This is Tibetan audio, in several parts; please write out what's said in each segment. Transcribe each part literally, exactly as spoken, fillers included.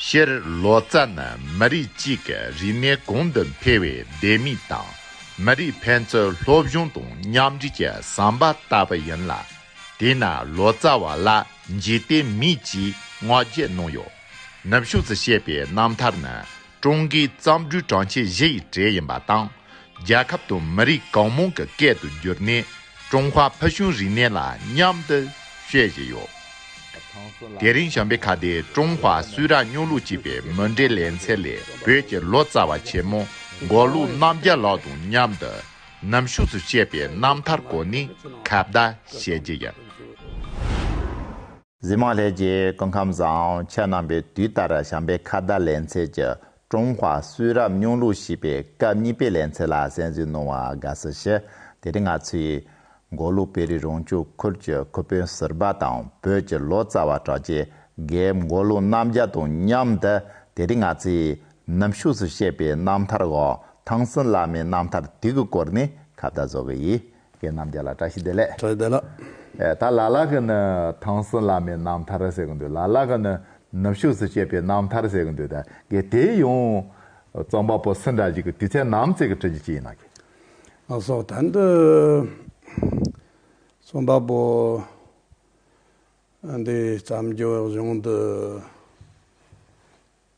སྤྱིར་ལོ་ཙཱ་ནི་མི་རིགས་གཅིག་གི་རིག་གནས་གོང་དུ་འཕེལ་བའི་ལྡེ་མིག་དང་། མི་རིགས་ཕན་ཚུན་སློབ་སྦྱོང་དང་མཉམ་འབྲེལ་གྱི་ཟམ་པ་ལྟ་བུ་ཡིན་ལ། དེས་ན་ལོ་ཙཱ་བ་ལ་འཇིག་རྟེན་མིག་ཅེས་བསྔགས་བརྗོད་གནང་ཡོད། ནུབ་ཕྱོགས་སུ་བཤད་པའི་རྣམ་ཐར་ནི་ཀྲུང་གོའི་བརྩམས་སྒྲུང་གྲགས་ཆེན་བཞི་ཡི་གྲས་ཡིན་པ་དང་། རྒྱལ་ཁབ་དང་མི་རིགས་གང་མང་གི་སྐད་དུ་བསྒྱུར་ནས་ཀྲུང་ཧྭ་ཕུལ་བྱུང་རིག་གནས་ལ་མཉམ་དུ་བཤད་བཞིན་ཡོད། དེ་རིང་བྱམས་པའི་ཁ་བརྡས་ཀྲུང་ཧྭ་གསུང་རབ་སྙན་ལུགས་ཅེས་པའི་མུ་འབྲེལ་ལེ་ཚན་ལས། བོད་ཀྱི་ལོ་ཙཱ་བ་ཆེན་མོ་མགོ་ལོག་རྣམ་རྒྱལ་ལགས་དང་མཉམ་དུ་ནུབ་ཕྱོགས་སུ་བཤད་པའི་རྣམ་ཐར་སྐོར་ནས་ཁ་བརྡ་བྱེད་རྒྱུ་ཡིན། གཟིགས་མོ་ལྷན་རྒྱས་སྐུ་ཁམས་བཟང་། ཁྱེད་རྣམ་པས་དུས་ལྟར་བྱམས་པའི་ཁ་བརྡ་ལེ་ཚན་གྱི་ཀྲུང་ཧྭ་གསུང་རབ་སྙན་ལུགས་ཞེས་པའི་སྐབས་གཉིས་པའི་ལེ་ཚན་ལ་གསན་གཟིགས་གནང་བར་དགའ་བསུ་ཞུ། དེ་རིང་ང་ཚོས་མགོ་ལོག་བོད་རིགས་རང་སྐྱོང་ཁུལ་གྱི་ཁུལ་དཔོན་ཟུར་པ་དང་བོད་ཀྱི་ལོ་ཙཱ་བ་གྲགས་ཅན་རྒན་མགོ་ལོག་རྣམ་རྒྱལ་དང་མཉམ་དུ། དེ་རིང་ང་ཚོས་ནུབ་ཕྱོགས་སུ་བཤད་པའི་རྣམ་ཐར་འོག་ཐང་སུན་བླ་མའི་རྣམ་ཐར་དེ་གི་སྐོར་ནས་ཁ་བརྡ་བཟོ་གི་ཡིན། རྒན་རྣམ་རྒྱལ་ལགས་བཀྲ་ཤིས་བདེ་ལེགས། བཀྲ་ཤིས་བདེ་ལེགས། ཨེ། ད་ལ་ལ་གི་ནི་ཐང་སུན་བླ་མའི་རྣམ་ཐར་ཟེར་གི་འདུག་ལ་ལ་གི་ནི་ནུབ་ཕྱོགས་སུ་བཤད་པའི་རྣམ་ཐར་ཟེར་གི་འདུག་ད་གི་དེ་ཡང་རྩོམ་པ་པོ་སུ་འདྲ་ཞིག་གི་དུས་ཚོད་ནམ་ཚེ་གི་བྲི་རྒྱུ་ཅི་ཡིན་ན་གི། ལགས་སོ། ད་འདི་རྩོམ་པ་པོ་འདི་བརྩམས་རྒྱུ་གཞུང་འདི།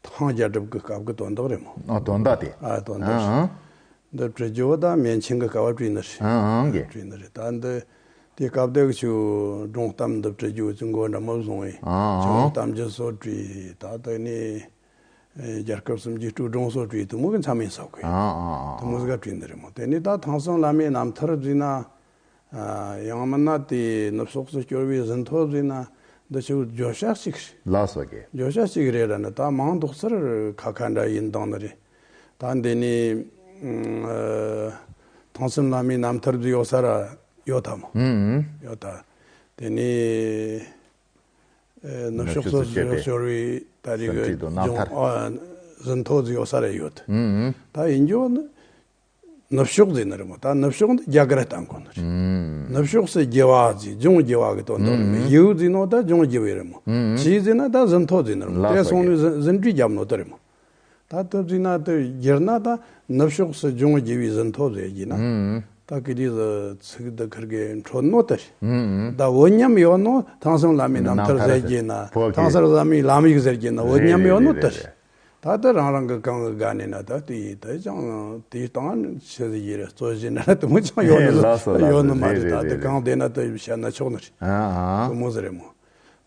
ཐང་རྒྱལ་རབས་ཀྱི་སྐབས་ཀྱི་དོན་དག་རེད་མོ། ཨ། དོན་དག་དེ། ཨ། དོན་དག་རེད། ཨང་། འདི་བྲི་རྒྱུ་བོ་ད་མན་ཆིང་གི་སྐབས་བྲིས་ནི་རེད། ཨང་། ཨང་། གི། བྲིས་ནི་རེད། ད་འདི་དེ་སྐབས་དེ་གི་ཆུ་སྒྲུང་གཏམ་འདི་བྲི་རྒྱུ་ཆུ་མགོ་འདྲ་མོ་བཟུང་བས། ཨང་། ཆུ་གཏམ་རྒྱུད་སོགས་བྲིས། ད་དེ་ནས་རྒྱལ་ཁབ་གསུམ་གྱི་སྤྲུལ་སྒྲུང་སོགས་བྲིས། དེ་མོ་གི་མཚམས་ཡིན་ས་གི། ཨང་། ཨང་། ཨང་། དེ་མོ་ཟིག་ག་བྲིས་ནི་རེད་མོ། དེ་ནས་ད་ཐང་སུན་བླ་མའི་རྣམ་ཐར་བྲིས་ན། ཨ། ཡང་མིན་ན་དེ་ནུབ་ཕྱོགས་སུ་སྐྱོར་བའི་ཟིན་ཐོ་བཟོས་ན་འདི་ཆུ་བརྗོད་བྱ་གཅིག་རེད། ལགས་སོ་གི། བརྗོད་བྱ་གཅིག་རེད་ར་ནི་ད་མིང་འདོགས་ཚུལ་ཁ་ཁ་འདྲ་ཡིན་དང་ནི་རེད། ད་འདི་ནི། ཨ། ཐང་སུན་བླ་མའི་རྣམ་ཐར་བཟོས་ཡོད་ས་ར་ཡོད་ད་མོ། ཨུ། ཨུ། ཡོད་ད། དེ་ནི། ཨ། ནུབ་ཕྱོགས་སུ་སྐྱོར་བའི་ད་རེས་ཀྱི་ཟིན་བྲིས་དང་རྣམ་ཐར། ཨ། ཟིན་ཐོ་བཟོས་ཡོད་ས་ར་ཡོད། ཨུ། ཨུ། ད་ཡིན་རྒྱུ་ནི། ནུབ་ཕྱོགས་ཟེར་ནི་རེད་མོ། ད་ནུབ་ཕྱོགས་འདི་རྒྱ་གར་བསྟན་གོ་ནི་རེད། ཨུམ། ནུབ་ཕྱོགས་སུ་རྒྱུ་བ་ཟེར། ལྗོངས་རྒྱུ་བ་གི་དོན་དག་རེད་མོ། ཨུམ། ཡུལ་ཟེར་ནོ་ད་ལྗོངས་རྒྱུ་བའི་རེད་མོ། ཨུམ། ཆུ་ཟེར་ན་ད་ཟིན་ཐོ་ཟེར་ནི་རེད་མོ། ལགས་སོ། དེ་སོང་ནས་ཟིན་ཟིན་བྲིས་བརྒྱབ་ནོ་དེ་རེད་མོ། ད་དེ་ཟེར་ན་དེ་བསྒྱུར་ན་ད་ནུབ་ཕྱོགས་སུ་ལྗོངས་རྒྱུ་བའི་ཟིན་ཐོ་ཟེར་རྒྱུ་ན། ཨུམ། ད་གི་དེ་ཚིག་འདི་ཁིར་གི་འཕྲོད་ནོ་དེ་རེད། ཨུམ། ད་བོད་ཉམས་ཡོད་ནོ་ཐང་སུན་བླ་མའི་རྣམ་ཐར་ཟེར་རྒྱུ་ན། ཐང་སུན་བླ་མའི་ལམ་ཡིག་ཟེར་རྒྱུ་ན་བོད་ཉམས་ཡོད་ནོ་དེ་རེད། ད་ལྟ་རང་རང་གི་གང་གི་དགའ་ནས་ན་ད་དེ་ཡིན། དེ་ཅང་དེའི་སྟེང་ཆི་ཟིག་ཡིན་རེད། རྩོད་གཞི་ན་དེ་མོ་ཅང་ཡོད་ནི། ལགས་སོ། ལགས་སོ། ཡོད་ནི་མ་རེད། རེད། ད་རེད། དེ་རེད། གང་བསྡད་ན་དེ་བཤད་ན་ཆོག་ནི་རེད། ཨ། ཨ། དེ་མོ་ཟིག་རེད་མོ།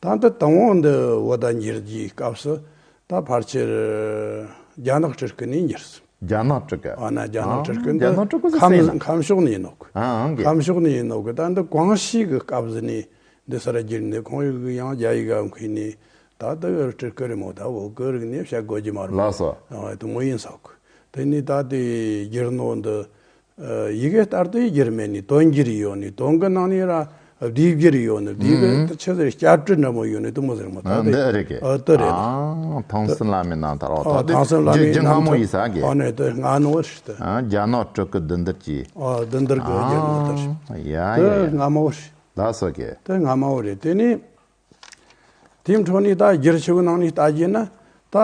ད་འདི་དང་པོ་འདི་བོད་ད་འགྱུར་རྒྱུའི་སྐབས་སུ་ད་ཕལ་ཆེར་རྒྱ་ནག་སྤྲུལ་སྐུ་ནས་འགྱུར་སོང་། རྒྱ་ནག་སྤྲུལ་སྐུ། ཨ་ན་རྒྱ་ནག་སྤྲུལ་སྐུ་འདི་རྒྱ་ནག་སྤྲུལ་སྐུ་ཟིག་ཟེར་ན། ཁམས་ཁམས་ཕྱོགས་ནས་ཡིན་ནོ་གི། ཨ། ཨང་གི། ཁམས་ཕྱོགས་ནས་ཡིན་ནོ་གི། ད་འདི་ཀོང་ཞི་གི་སྐབས་ཟིག་ནས་འདི་སར་བསྒྱུར་ནས་ཁོང་ཡུལ་གི་ཡང་རྒྱ་ཡིག་ག་མཁས་ནས། ད་ལྟ་བོད་སྤྲུལ་སྐུ་རེད་མོ། ད་བོད་སྐད་རིག་ནས་བཤད་དགོས་ཀྱི་མ་རེད། ལགས་སོ། ཨ། དེ་མོ་ཡིན་ས་གི། དེ་ནས་ད་དེ་བསྒྱུར་ནོ་འདི། ཨ། ཡི་གེ་ལྟར་དུ་བསྒྱུར་མེད་ནི། དོན་བསྒྱུར་ཡོད་ནི། དོན་གྱི་ནང་ནས་ར་བསྡུས་བསྒྱུར་ཡོད་ནི། བསྡུས་གི། ཨུམ། ཆི་ཟེར། བསྐྱར་བྲིས་འདྲ་མོ་ཡོད་ནི་དེ་མོ་ཟེར་མོ། ད་ཨ། དེ། འདི་རེད་གི། ཨ། དེ་རེད། ཨ། ཐང་སུན་བླ་མའི་རྣམ་ཐར། ཨོ། ཨ། ད་ཐང་སུན་བླ་མའི་རྣམ་ཐར། རྒྱུ་སྔ་མོ་ཡིན་ས་གི། ཨ་ནི་དེ་སྔ་ནོ་རེད་དེ། ཨ། རྒྱ་ནག་སྤྲུལ་སྐུ་བདུན་ལྡན་གྱིས། ཨ། བདུན་ལྡན་གྱིས་བསྒྱུར་ནོ་དེ་རེད། ཨ། ཡ་ཡ། དེ་སྔ་མོ་རེད། ལགས་སོ་གི། དེ་སྔ་མོ་རེད། དེ་ནས། དེའི་འཕྲོ་ནས་ད་བསྒྱུར་ཆོག་གི་ནང་ནས་ལྟ་རྒྱུ་ན་ད་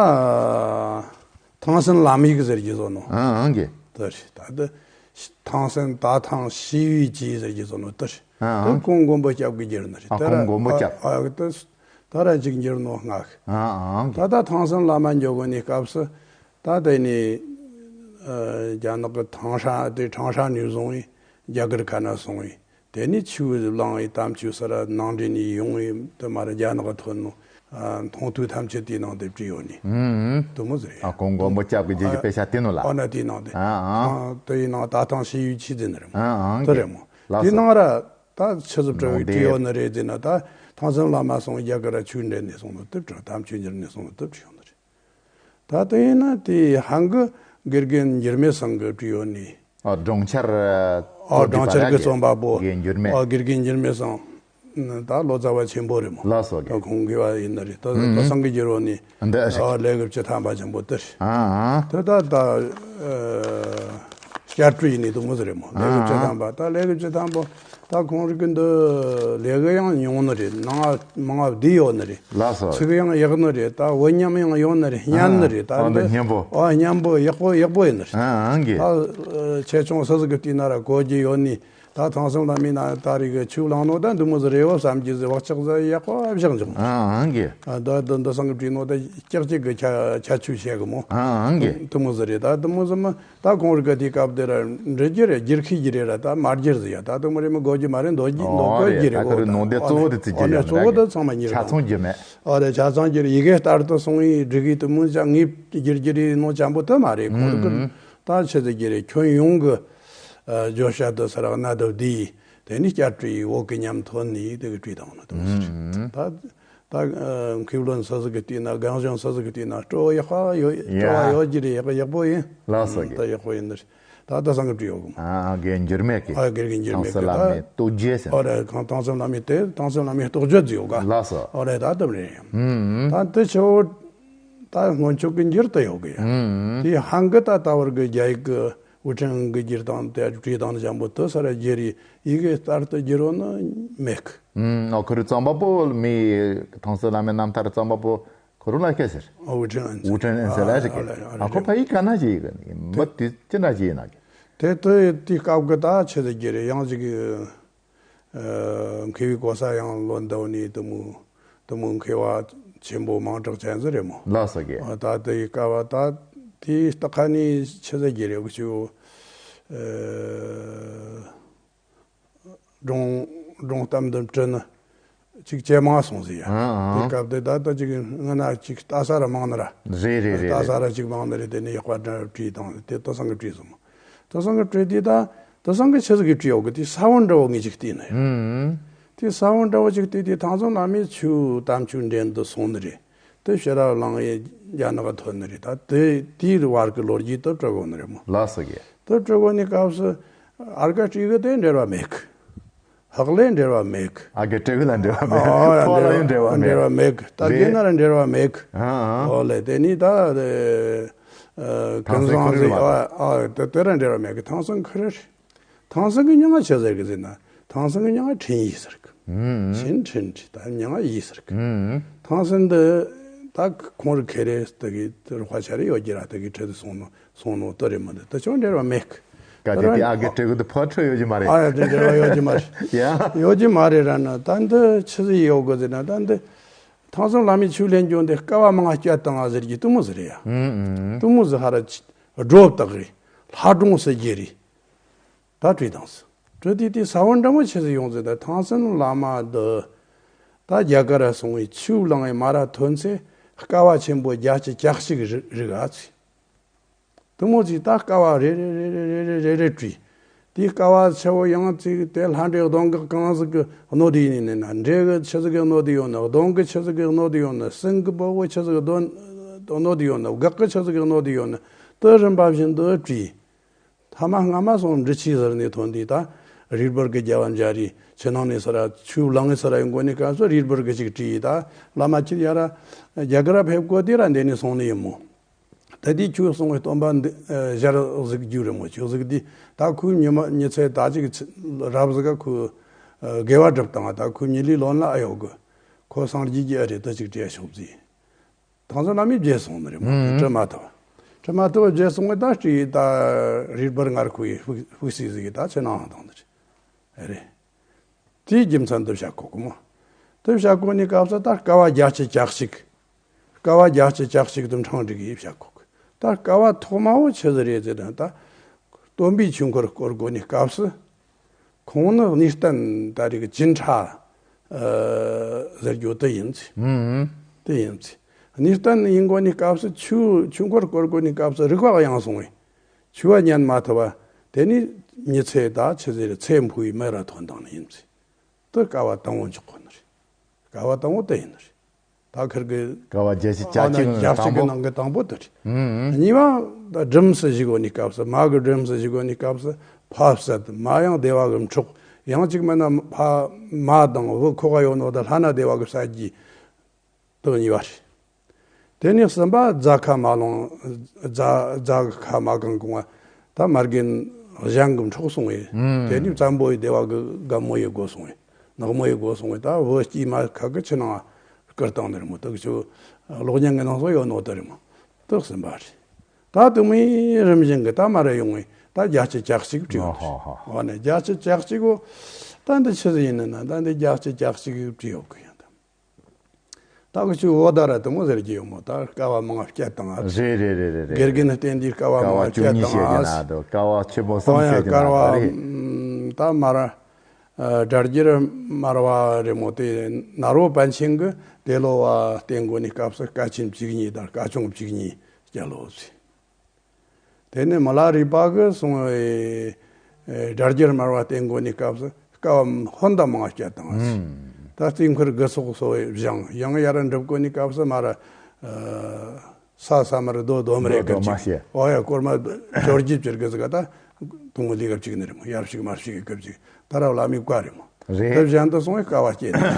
ཐང་སུན་ལམ་ཡིག་ཟེར་རྒྱུ་བཟོ་ནོ། ཨང་། ཨང་གི། དེ་རེད། ད་ད་ཐང་སུན་ད་ཐང་ཞི་བའི་ཇི་ཟེར་རྒྱུ་བཟོ་ནོ་དེ་རེད། ཨང་། དེ་ཨང་། གོང་མགོན་པོ་སྐྱབས་ཀྱིས་བསྒྱུར་ནི་རེད། ཨ། དེ་ར། གོང་མགོན་པོ་སྐྱབས། ཨ། ཨ། དེ་ད་ར་ཅིག་བསྒྱུར་ནོ་སྔགས། ཨང་། ཨང་། ད་ད་ཐང་སུན་བླ་མ་འགྱོ་གོ་ནི་སྐབས་སུ་ད་དེ་ནི། ཨ། རྒྱ་ནག་གི་ཐང་ཧྲ་དེ་ཐང་ཧྲ་ནས་བཟུང་བའི་རྒྱ་གར་ཁ་ན་སོང་བའི། དེ་ནས་ཆུ་བླངས་བའི་དམ་ཆོས་སར་ནང་འདྲེན་ནས་ཡོང་བའི་དེ་མར་རྒྱ་ནག་ཐོན་ནོ། ཨ། མཐོང་ཐོས་ཐམས་ཅད་དེའི་ནང་དེ་བྲིས་ཡོད་ནི། ཨུམ། དེ་མོ་ཟེར། ཨ། གོང་མགོན་པོ་སྐྱབས་ཀྱིས་བསྒྱུར་རྒྱུ་དཔེ་ཆ་དེ་ནོ་ལ། ཨ་ན་དེའི་ནང་དེ། ཨ། ཨ། ཨ། དེའི་ནང་ད་ཐང་ཞི་བའི་ཇི་ཟེར་ནི་རེད་མོ། ཨ། ཨང་། དེ་རེད་མོ། ལགས་སོ། དེའི་ནང་ར་ད་ཆི་ཟིག་བྲིས་ནང་དེ་ཡོད་ནི་རེད་ཟེར་ན། ད་ཐང་སུན་བླ་མ་སོང་རྒྱ་གར་ར་ཆོས་འབྲེལ་ནས་སོང་ནོ་དེ་བྲིས། དམ་ཆོས་འབྱོར་ནས་སོང་ནོ་དེ་བྲིས་ཡོད་ནི་རེད། ད་དེ་ཡིན་ན་དེ་ཧན་གི་དགེ་རྒན་འགྱུར་མེད་ཚང་གིས་བྲིས་ཡོད་ནི། ཨ། སྦྲང་ཆར། ཨ། སྦྲང་ཆར་གྱི་རྩོམ་པ་པོ། དགེ་འགྱུར་མེད། ཨ། དགེ་རྒན་འགྱུར་མེད་ཚང་། ད་ལོ་ཙཱ་བ་ཆེན་པོ་རེད་མོ། ལགས་སོ་གི། ད་ཁོང་གི་བ་ཡིན་ནི་རེད། ད་ཨུམ། ད་ཚང་གིས་བསྒྱུར་ཡོད་ནི། འདི་རེད། ཨ། ལས་དགུ་བཅུ་ཐམ་པ་ཆེན་པོ་དེ་རེད། ཨ། ཨ། ད་ད་ད། ཨ། བསྐྱར་སྤྲོད་ཡིན་ནི་དུ་མོ་ཟེར་རེད་མོ། ལས་ཀྱི་ཨ་ཨ། བཅུ་ཐམ་པ། ད་ལས་ཀྱི་བཅུ་ཐམ་པ། ད་ཁོང་རིགས་ཀྱི་འདི་ལས་ཀ་ཡང་ཉུང་ནི་རེད། ནང་མང་བདེ་ཡོད་ནི་རེད། ལགས་སོ། ཚིག་ཡང་ཡག་ནི་རེད། ད་འོ་མཉམ་ཡང་ཡོད་ནི་རེད། སྙན་ནི་རེད། ད་ཨ་འདི་འདི་སྙན་པོ། ཨ་སྙན་པོ་ཡག་པོ་ཡག་པོ་ཡིན་ནི་རེད། ཨ་ཨ་གི། ད་ཆེ་ཆུང་སུ་ཟིག་གི་དུས་ན་ར་གོ་རྒྱུ་ཡོད་ནི། ད་ཐང་སང་བླ་མའི་ན་ད་རེ་གི་ཆུ་བླངས་ནོ་ད་འདི་མོ་ཟིག་རེད་བ་བསམ་གྱི་ཟིག་བག་ཆགས་ཟིག་ཡག་པོ་བཞག་འཇོག་ཨ་ཨ་གི། ད་འདི་འདི་སང་གི་བྲིས་ནོ་ད་ཀྱག་ཀྱག་གི་ཁྱ་ཁྱ་ཆུ་བྱེད་གི་མོ། ཨ་ཨ་གི། འདི་མོ་ཟིག་རེད། ད་འདི་མོ་ཟིག་མ། ད་ཁོང་རིག་ག་དེའི་སྐབས་དེ་ར་འབྲི་རྒྱུ་རེད། བསྒྱུར་ཤེས་རྒྱུ་རེད་ར། ད་མ་བསྒྱུར་ཟིག་ཡ། ད་དུང་མ་རེད་མི་དགོས་རྒྱུ་མ་རེད། འདོད་རྒྱུ་འདོད་ཨོ་གོ་རྒྱུ་རེད། རེད། ད་གོ་ཁོ་རེ་ནང་དེ་གཙོ་བོ་དེ་བརྩི་ཨོ་རྒྱུ་ནས་རེད། གཙོ་བོ་དེ་ཚང་མ་ཉེར་ཆ་ཚང་རྒྱུ་མེད། ཨོ་རེད། ཆ་ཚང་རྒྱུ་རེད། ཡི་གེ་ལྟར་དུ་སོང་ཡི་སྒྲིག་ཡི་དུ་མོ་ཅང་ངེས་བསྒྱུར་རྒྱུ་རེད་ནོ་ཅང་པོ་དུ་མ་རེད། ཁོང་རིག་གི་ཨུམ། ད་ཆི་ཟིག་རྒྱུ་རེད། ཁྱོན་ཡོངས་གི་ཨ་བརྗོད་བྱ་དུ་ས་རག་ན་དུ་བསྡུས་ཡི་དེ་ནི་བསྐྱར་བྲིས་ཡི་བོད་གི་ཉམས་ཐོན་ནི་དེ་གི་བྲིས་བཏང་ནི་དུ་མོ་ཟེར། ཨུམ། ད། ད་མཁས་བླུན་སོ་སོ་གི་དུས་ན། རྒན་གཞོན་སོ་སོ་གི་དུས་ན་སྤྲོ་བ་ཡག་པ་ཡོད། ཡ། སྤྲོ་བ་ཡོད་ཀྱི་རེད། ཡག་པ་ཡག་པོ་ཡིན། ལགས་སོ་གི། ད་ཡག་པོ་ཡིན་ནི་རེད། ད་ད་སང་གི་བྲིས་ཡོད་གི་མོ། ཨ་ཨ་དགེ་འགྱུར་མེད་ཀྱི། ཨ་དགེ་རྒན་འགྱུར་མེད་ཀྱི། ཐང་སི་བླ་མའི་ད་རྟོགས་བརྗོད་ཟེར། ཨོ་རེད། ཁང་ཐང་སི་བླ་མའི་དེ་ཐང་སི་བླ་མའི་རྟོགས་བརྗོད་ཟིག་ཡོད་ག་ལགས་སོ། ཨོ་རེད། ད་དུ་རེད། ཨུམ། ད་དུ་ཆེ་བོ་ད་སྔོན་ཆོག་གི་འགྱུར་དུ་ཡོད་གི་ཡ། ཨུམ། དེ་ཧང་གི་ད་ད་བར་གི་རྒྱ་ཡིག་གི་ཝུ་ཁྲེང་གི་བསྒྱུར་སྟངས་དེ་བྲིས་སྟངས་འཇམ་པོ་དུ་ས་ར་བསྒྱུར་ཡི་ཡི་གེ་ལྟར་དུ་བསྒྱུར་བ་ནི་མེད་གི། ཨུམ། ཨོ་ཁོ་རུ་རྩོམ་པ་པོ་མི་ཐང་སི་བླ་མའི་རྣམ་ཐར་རྩོམ་པ་པོ་ཁོ་རུ་ལ་ཁེ་ཟེར། ཨོ་ཝུ་ཁྲེང་ཨན་ཟེར། ཝུ་ཁྲེང་ཨན་ཟེར་ལ་ཟེར་གི། ཨ་ཁོ་ཕ་ཡི་ཀ་ན་ཅི་ཡི་གི་མི་དུས་ཅི་འདྲ་ཅི་ཡི་ན་གི། དེ་དུས་དེའི་སྐབས་གི་ད་ཆི་ཟེར་གི་རེད། ཡང་ཅིག་གི་ཨ་མཁས་པའི་གོ་ས་ཡང་ལོན་འདའ་ནི་དུ་མོ་དུ་མོ་མཁས་པ་ཆེན་པོ་མང་དྲགས་ཅན་ཟིག་རེད་མོ། ལགས་སོ་གི། ཨ་ད་དེའི་སྐབས་ད་དེའི་སྟག་ཁ་ནི་ཆི་ཟེར་གི་རེད། འུ་ཆོ་ཨ་སྒྲུང་སྒྲུང་གཏམ་འདི་བྲི་ནི་ཅིག་ཇེ་མང་སོང་ཟིག་ཡ། ཨང་ཨང་། དེ་སྐབས་དེ་ད་ལྟ་ཅིག་སྔ་ན་ཅིག་ལྟ་ས་ར་མང་ནི་ར། རེད་རེད་རེད་ལྟ་ས་རེད། ར་ཅིག་མང་ནི་རེད། དེ་ནས་ཡག་པ་འདྲ་བྲིས་དང་དེ་ལྟ་སང་གི་བྲིས་སོང་། ལྟ་སང་གི་བྲིས་དེ་ད་ལྟ་སང་གི་ཆི་ཟིག་གི་བྲིས་ཡོད་གི། དེ་ས་བོན་འདྲ་བོ་ངས་ཅིག་བལྟས་ནི་ཡ། ཨང་། དེ་ས་བོན་འདྲ་བོ་ཅིག་བལྟས་དེ་ཐང་སང་བླ་མའི་ཆོས་དམ་ཆོས་འདྲེན་དུ་སོང་ནི་རེད། དེ་ཕྱི་ར་ལངས་ཡི་རྒྱ་ནག་ཐོན་ནི་རེད། ད་དེ་དེའི་བར་གི་ལོ་རྒྱུས་དེ་བྲི་གོ་ནི་རེད་མོ། ལགས་སོ་གི། དེ་བྲི་གོ་ནི་སྐབས་སུ་ཨར་ཀ་སྤྲུལ་སྐུ་དེ་འབྲེལ་བ་མེད་གི། ཧག་ལས་འབྲེལ་བ་མེད་གི། ཨ་དགེ་སྤྲུལ་སྐུ་ལ་འབྲེལ་བ་མེད་གི། ཨ་ཐོག་ལ་ཡང་འབྲེལ་བ་མེད་འབྲེལ་བ་མེད་གི། ད་དགེ་ན་ར་འབྲེལ་བ་མེད་གི། ཨ་ཨ། ཨོ་ལེ་དེ་ནི་ད་ཨ་ཐང་ཀུན་སེང་བཟང་ཟིག་ཁུ་རུ་ཨ་ཨ་དེ་དེ་ར་འབྲེལ་བ་མེད་གི། ཐང་སང་ཁུ་རུ། ཐང་སང་གི་མྱིང་ང་ཆི་ཟེར་གི་ཟེར་ན། ཐང་སང་གི་མྱིང་ང་ཁྲིན་ཡི་ཟེར་གི། ཨུམ། ཆིན་ཁྲིན་ཁྲི་ད་མྱིང་ང་ཡི་ཟེར་གི། ཨུམ། ཐང་སང་འདི་ད་ཁོང་རི་ཁེ་རེ་དེ་གི་དེ་རུ་ཁ་ཆ་རེ་ཡོད་ཀྱི་ར། དེ་གི་ཁྲི་དེ་སོང་ནོ་སོང་ནོ་དེ་རེད་མ་འདི་དེ་ཆུང་འབྲེལ་བ་མེད་གི། ག་དེ་དེ་ཨ་གི་སྤྲུལ་སྐུ་དེ་ཕོ་ཁྲོ་ཡོད་ཀྱི་མ་རེད། ཨ་ཡ་དེ་འབྲེལ་བ་ཡོད་ཀྱི་མ་རེད། ཡ། ཡོད་ཀྱི་མ་རེད་ར་ན། ད་འདི་ཆི་ཟིག་ཡོད་གི་ཟེར་ན། ད་འདི་ཐང་སང་བླ་མའི་ཆོས་ལེན་རྒྱུ་འདི་དཀའ་བ་མང་བ་སྤྱད་བཏང་ང་ཟེར་གྱི་དུ་མོ་ཟིག་རེད་ཡ། ཨུམ་ཨུམ། དུ་མོ་ཟིག་ཧ་ར་ཅི་སྒྲོ་བཏགས་རེད། ལྷ་སྒྲུང་ཟེར་གྱི་རེད། ད་བྲིས་དང་ཟེར། བྲིས་དུས་དེ་ས་བོན་འདྲ་མོ་ཆི་ཟིག་ཡོང་ཟེར། ད་ཐང་སང་བླ་མ་འདི་ད་རྒྱ་གར་ར་སོང་བའི་ཆོས་བླངས་ཡི་མ་ར་ཐོན་ཚེ་དཀའ་བ་ཆེན་པོ་བརྒྱད་ཅུ་གྱ་གཅིག་རིག་རིག་ཨ་ཚེ། དུ་མོ་ཅིག་ད་དཀའ་བ་རེ་རེ་རེ་རེ་བྲིས། དེའི་དཀའ་བ་ཆེ་བོ་ཡང་ཅིག་དེ་ལྷ་འདྲེ་གདོན་བགེགས་གང་ཟིག་གི་གནོད་དེ་ཡིན་ནི་ན། འདྲེ་གི་ཆི་ཟིག་གི་གནོད་དེ་ཡོད་ན། གདོན་གི་ཆི་ཟིག་གི་གནོད་དེ་ཡོད་ན། སྲིན་གི་བུ་བོ་ཆི་ཟིག་གི་གདོན་གནོད་དེ་ཡོད་ན། བགེགས་གི་ཆི་ཟིག་གི་གནོད་དེ་ཡོད་ན། དུ་རིམ་པ་བཞིན་དུ་བྲིས། ཐ་མ་སྔ་མ་སོང་འབྲི་ཆུ་ཟེར་ནས་ཐོན་དུས་ད་རིག་པར་གི་རྒྱལ་བ་མཇལ་རི་ཆུ་ནང་ནས་ས་ར་ཆུ་ལང་ངེ་ས་ར་ཡོང་གོ་ནི་སྐབས་སུ་རིག་པར་གི་ཅིག་བྲིས་ཡི། ད་བླ་མ་ཁྱེད་ཡ་ར་རྒྱ་གར་ཕེབས་གོ་དུས་ར་འདི་ནས་སོང་ནི་ཡིན་མོ། ད་དེ་ཁྱོད་གསུང་བའི་སྟོན་པ་འདི་ཨ་ཞལ་གཟིགས་རྒྱུ་རེད་མོ། ཁྱོད་གཟིགས་དུས་ད་ཁོའི་ཉི་མ་ཉི་ཚེ་ད་ཅིག་རབ་ཟིག་ག་ཁོས་ཨ་དགེ་བ་སྒྲུབ་བཏང་། ད་ཁོའི་མྱི་ལུས་ལོན་ལ་ཨ་ཡོད་གི། ཁོ་སངས་རྒྱས་ཀྱི་ཨ་རེད། ད་ཅིག་བྲིས་ཤོག་ཟེར། ཐང་སང་བླ་མས་བརྗེད་སོང་ནི་རེད་མོ། ཨུམ། བྲི་མ་ཐུབ། བྲི་མ་ཐུབ་བརྗེད་སོང་བས་ད་སྤྲུལ་ཡི་ད་རིག་པར་ངར་ཁུ་ཡི་ཕུགས་ཕུགས་སྲིད་ཟིག་གི་ད་ཆུ་ནང་བཏང་ནི་རེད། ཨ་རེད། དེའི་རྒྱུ་མཚན་དུ་བཤད་གོ་གི་མོ། དུ་བཤད་གོ་ནི་སྐབས་སུ་ད་དཀའ་བ་བརྒྱད་ཅུ་གྱ་གཅིག་དཀའ་བ་བརྒྱད་ཅུ་གྱ་གཅིག་དུ་འཕྲང་སྒྲིག་གིས་བཤད་གོ་གི། ད་དཀའ་བ་ཐོག་མ་བོ་ཆི་ཟིག་རེད་ཟེར་ན། ད་སྟོན་པའི་ཆོས་འཁོར་བསྐོར་གོ་ནི་སྐབས་སུ་ཁོང་ནི་གནས་བརྟན་ད་རེས་ཀྱི་སྦྱིན་ཕྲ་ཨ་ཟེར་རྒྱུ་དེ་ཡིན་ཚེ། ཨུམ། དེ་ཡིན་ཚེ། གནས་བརྟན་ཡིན་གོ་ནི་སྐབས་སུ་ཆོས་ཆོས་འཁོར་བསྐོར་གོ་ནི་སྐབས་སུ་རིག་པ་གཡེང་སོང་བས། ཆོས་པ་ཉན་མ་ཐུབ་པ། དེ་ནི་མྱི་ཚེ་ད་ཆི་ཟེར་ཚེ་འཕོ་བའི་མི་ར་ཐོན་བཏང་ནི་ཡིན་ཚེ། དེ་དཀའ་བ་དང་བོ་འཇོག་གོ་ནི་རེད། དཀའ་བ་དང་བོ་དེ་ཡིན་ནི་རེད། ད་ཁིར་གི་དཀའ་བ་བརྒྱད་ཅུ་གྱ་གཅིག་ནང་གི་དང་པོ། ནང་གི་དང་པོ་དེ་རེད། ཨུམ། གཉིས་པ་ད་སྒྲིམ་སུ་བཞུགས་གོ་ནི་སྐབས་སུ། མ་གི་སྒྲིམ་སུ་བཞུགས་གོ་ནི་སྐབས་སུ་ཕ་བསད། མ་ཡང་བདེ་བ་གི་འཕྲོག་ཡང་གཅིག་མིན་ན་ཕ་མ་དང་བུ་ཁོ་ག་ཡོད་ནོ་ད་ལྷ་ན་བདེ་བ་གི་བསད་རྒྱུ། དེ་གཉིས་པ་རེད། དེ་ནས་གསུམ་པ་རྫ་ཁ་མ་ལོང་། རྫ་རྫ་ཁ་མ་གང་གོང་བ་ད་མ་རྒན་ གཞན་གྱི་འཕྲོག་སོང་བས། ཨུམ། དེ་ནས་བཙན་པོ་ཡི་སྡེ་བ་གི་རྒན་མོ་ཡི་དགོས་སོང་བས། ནག་མོ་ཡི་དགོས་སོང་བས། ད་བུ་སྐྱེས་མ་ཁ་གི་ཆུ་ནང་བསྐུར་བཏང་ནི་རེད་མོ། དག་ཆུ་གློག་བརྙན་གི་ནང་སོགས་ཡོད་ནོ་དེ་རེད་མོ། དག་ཟིན་པ་རེད། ད་དུ་མའི་རིམ་བཞིན་གི་ད་མ་ར་ཡོང་བས། ད་བརྒྱད་ཅུ་གྱ་གཅིག་བྲིས་ཡོད་རེད། ཨོ་ཧོ་ཧོ། འོ་ནས་བརྒྱད་ཅུ་གྱ་གཅིག་གོ། ད་འདི་ཆི་ཟིག་ཡིན་ནི་ན། ད་འདི་བརྒྱད་ཅུ་གྱ་གཅིག་བྲིས་ཡོད་གི་ཡིན་ད། ད་གི་ཆུ་འོ་ད་ར་དུ་མོ་ཟེར་གྱི་ཡོད་མོ། ད་ཀ་བ་མང་བ་སྐྱེད་བཏང་ཨ། རེད་རེད་རེད་རེད་རེད། དགེ་རྒན་བསྟེན་དུས་ཀ་བ་ཀ་མང་བ་བ་སྐྱེད་བཅུ་གཉིས་བཏང་བཤད་ཀྱི་ཨ། ན་དོ། ཀ་བ་ཆེན་པོ་གསུམ་ཨོ་ཡ། བཤད་ཀྱི་ཀ་ན་བ་དོ། རེད། ད་མར་ཨ་སྒྲ་བསྒྱུར་མར་བ་རེད་མོ། དེ་ནཱ་རོ་པཎ་ཆེན་གྱི་དེ་ལོ་བ་བསྟེན་དགོས་ནི་སྐབས་སུ་ཀ་ཆེན་བཅུ་གཉིས་དང་ཀ་ཆུང་བཅུ་གཉིས་སྐྱེད་ལོ་ཟེར། དེ་ནས་མི་ལ་རས་པ་གི་གསུང་བའི་ཨེ་སྒྲ་བསྒྱུར་མར་བ་བསྟེན་དགོས་ནི་སྐབས་སུ་ཀ་བ་ཧོན་དང་མང་བ་སྐྱེད་བཏང་ཨ། ད་རྩིས་འཁོར་དགུ་ཚོགས་སོ་བའི་བཞེངས། ཡང་ཡར་འགྲུབ་དགོས་ནི་སྐབས་སུ་མར་ཨ་ས་ས་མར་རྡོ་རྡོ་མ་རེ་རྡོ་རྡོ་མ་ཀིར་ཅིག་ཤེས། ཨོ་ཡ་སྐོར་མ་ཇོར་ཇི་ཅིར་གི་ཟི་ག་ད་དུང་ལི་གབ་ཅིག་ནི་རེད་མོ། ཡར་ཞིག་མར་ཞིག་གི་སྐབས་ཅིག་ད་ར་བླ་མའི་བཀའ་རེད་མོ། རེད། དེ་བཞིན་དུ་སོང་བའི་ཀ་བ་སྐྱེད་ནི།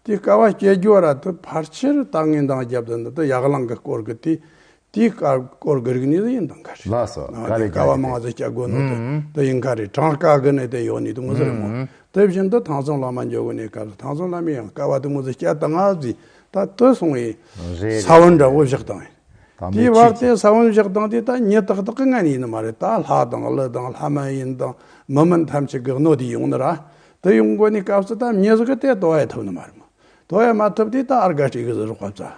དེ་ཀ་བ་སྐྱེད་རྒྱུ་བ་ར་དུ་ཕལ་ཆེར་ད་ངས་འདང་རྒྱབ་དུ་འདི་དུ་ཡག་ལང་གི་སྐོར་གི་དེ། དེའི་སྐོར་གི་རིག་གནས་ཡིན་དང་ག་རེད། ལགས་སོ། ཨ་ག་རེ་ནི་ཀ་བ་ག་རེ་མང་ཟིག་སྐྱ་དགོས་ནོ་དེ་ཨུམ། དེ་ཡིན་ག་རེད། གྲངས་ཀ་གི་ནས་དེ་ཡོད་ནི་དེ་མོ་ཟེར་མོ། ཨུམ། དེ་བཞིན་དུ་ཐང་སང་བླ་མ་འཇོག་གི་ནས་སྐབས་སུ་ཐང་སང་བླ་མས་ཡང་ཀ་བ་དེ་མོ་ཟིག་སྐྱ་དང་ང་ཟིག་ད་དེ་སོང་བའི་རེད་ས་བོན་འདྲ་བོ་བཞག་དང་། ད་དེའི་མི་བར་ཆེ་དེ་ས་བོན་བཞག་དང་དེ་ད་ཉིད་ཏག་ཏག་གི་ངན་ཡིན་ནི་མ་རེད། ད་ལྷ་དང་ཀླུ་དང་ལྷ་མ་ཡིན་དང་མི་མིན་ཐམས་ཅད་གི་གནོད་དེ་ཡོང་ནི་ར། དེ་ཡོང་དགོས་ནི་སྐབས་སུ་ད་མྱི་ཟིག་གི་དེ་དོ་ཡ་ཐུབ་ནི་མ་རེད་མོ། དོ་ཡ་མ་ཐུབ་དེ་ད་ཨར་ག་སྤྲེལ་གི་ཟིག་རོགས་པ་བཙལ།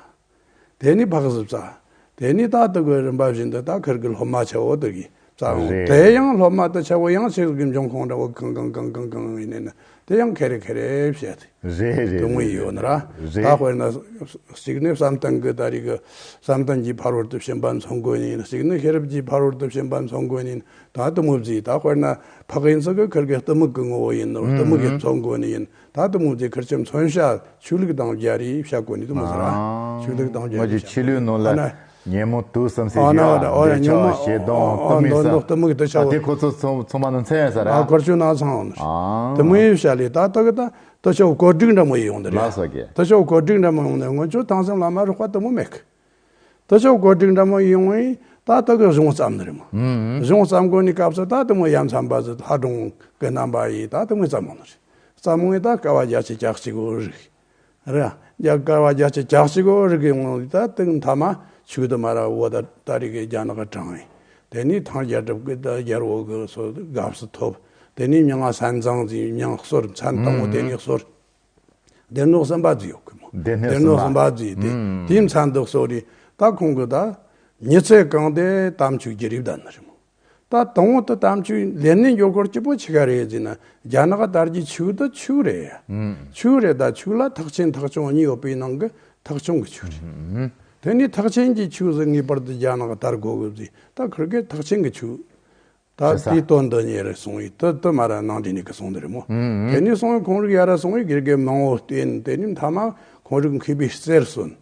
དེ་ནས་ཕག་གཟུགས་བཙལ། དེ་ནས་ད་དུ་གི་རིམ་པ་བཞིན་དུ་ད་ཁིར་གི་སློབ་མ་ཆ་བོ་དུ་གི་བཙལ་འོང་། རེད། དེ་ཡང་སློབ་མ་དུ་ཆ་བོ་ཡང་ཆེ་གི་འབྱུང་ཁུངས་འདྲ་བོ་གང་གང་གང་གང་གང་ཡིན་ནས་ན་དེ་ཡང་ཁེ་རེ་ཁེ་རེ་བཤད་དེ། རེད་རེད་དུ་མོ་རེད་ཡོད་ན་ར། རེད། ད་དཔེར་ན་གཅིག་ནས་བསམ་གཏན་གི་ད་རེས་གི་བསམ་གཏན་གྱི་ཕ་རོལ་ཏུ་ཕྱིན་པ་མཚོན་དགོས་ནི་ཡིན། གཅིག་ནས་ཤེས་རབ་ཀྱི་ཕ་རོལ་ཏུ་ཕྱིན་པ་མཚོན་དགོས་ནི་ཡིན། ད་དུ་མོ་བརྩིས། ད་དཔེར་ན་ཕག་ཡིན་ཚུལ་གི་ཁིར་གི་གཏི་མུག་གི་ངོ་བོ་ཡིན་ནོ། གཏི་མུག་གི་མཚོན་དགོས་ནི་ཡིན། ད་དུ་མོ་བརྩིས་ཁིར་ཆེན་མཚོན་བྱ། ཆོས་ལུགས་དང་སྦྱར་རེ་བྱ་དགོས་ནི་དུ་མོ་ཟེར་ར། ཨ། ཆོས་ལུགས་དང་སྦྱར་ང་རེ་ཚོའི་བྱ་ཆོས་ལུགས་ནང་ལ་ཨ་ན། ཉོན་མོངས་དུག་གསུམ་ཟེར་ཨ་ན་ཡོད་ཨ། ཨ་ན་ཨོ་ཡ་འདོད་ཆགས་ཉོན་མོངས་ཞེ་སྡང་ཨ་གཏི་མུག་འདོད་གསུམ། འདོད་གཏི་མུག་འདོད་ཆགས། ཨ་དེ་ཁོ་ཚོ་ཚང་ཚང་མ་ནང་ཚན་ཡོད་ས་ར། ཨ་ཁོར་ཆོས་ནང་ཚང་ཡོད་ནི། ཨ། དུ་མོ་ཡི་བྱ་ལས་ད་ད་གི་ད་ད་ཆོ་གོ་སྒྲིག་འདྲ་མོ་ཡི་ཡོང་འདི་རེད། ལགས་སོ་གི། ད་ཆོ་གོ་སྒྲིག་འདྲ་མོ་ཡོང་ནས་སྔོན་ཆོ་ཐང་སེམས་བླ་མ་རོགས་པ་དུ་མོ་མེད་གི། ད་ཆོ་གོ་སྒྲིག་འདྲ་མོ་ཡི་ཡོང་ཡི་ད་ད་གི་གཞུང་བརྩམས་ནི་རེད་མོ། ཨུམ། གཞུང་བརྩམས་དགོས་ནི་སྐབས་སུ་ད་དུ་མོ་ཡ་མཚན་པ་ཟི་ལྷ་སྒྲུང་གི་རྣམ་པ་ཡི་ད་དུ་མོ་བརྩམས་ཡོང་ནི་རེད། བརྩམས་ཡོང་ཡི་ད་ཀ་བ་བརྒྱད་ཅུ་གྱ་གཅིག་གོ་རིག་རེད། རྒྱ་ཀ་བ་བརྒྱད་ཅུ་གྱ་གཅིག་གོ་རིག་གི་ངོ་ད་དེ་མཐའ་མ་ཆོས་དུ་མ་ར་བོ་ད་ད་རིག་གི་རྒྱ་ནག་གི་དྲངས་ཡིན། དེ་ནས་ཐང་རྒྱལ་གྲབ་ཀྱི་ད་རྒྱལ་བོ་གི་སོ་དགའ་བསུ་ཐོབ། དེ་ནས་མྱང་ང་སན་ཙང་ཟིག་མྱང་གསོལ། མཚན་དང་པོ་དེ་ནས་གསོལ། སྡེ་སྣོད་གསུམ་པ་ཟིག་ཡོད་གི་མོ། སྡེ་སྣོད་སྡེ་སྣོད་གསུམ་པ་ཟིག་དེ་དེའི་མཚན་དུ་གསོལ་རེ། ད་ཁོང་གི་ད་མྱི་ཚེ་གང་དེ་དམ་ཆོས་ཀྱི་རིགས་བསྡད་ནི་རེད་མོ། ད་དང་པོ་དུ་དམ་ཆོས་ལེན་ནས་འགྱོ་སྐོར་གཅིག་པོ་ཆི་ག་རེད་ཟེར་ན། རྒྱ་ནག་དར་རྒྱས་ཆོས་དུ་ཆོས་རེད་ཡ། ཆོས་རེད། ད་ཆོས་ལ་ཐེག་ཆེན་ཐེག་ཆུང་གཉིས་ཡོད་པའི་ནང་གི་ཐེག་ཆུང་གི་ཆོས་རེད། དེ་ནས་ཐེག་ཆེན་གྱི་ཆོས་ཟིག་ངེས་པར་དུ་རྒྱ་ནག་དར་དགོས་གི་ཟེར། ད་ཁིར་གེ་ཐེག་ཆེན་གྱི་ཆོས་ད་ཆི་ས་དེའི་དོན་དུ་ཉེ་རུ་སོང་བའི་དུ་དུ་མ་ར་ནང་འདྲེན་ནས་གི་སོང་འདི་རེད་མོ། དེ་ནས་སོང་བའི་ཁོང་རིགས་ཡ་ར་སོང་བའི་དགེ་རྒན་མང་བོ་བསྟེན། དེ་ནས་མཐའ་མ་ཁོང་རིགས་མཁས་པའི་རྩེར་སོན།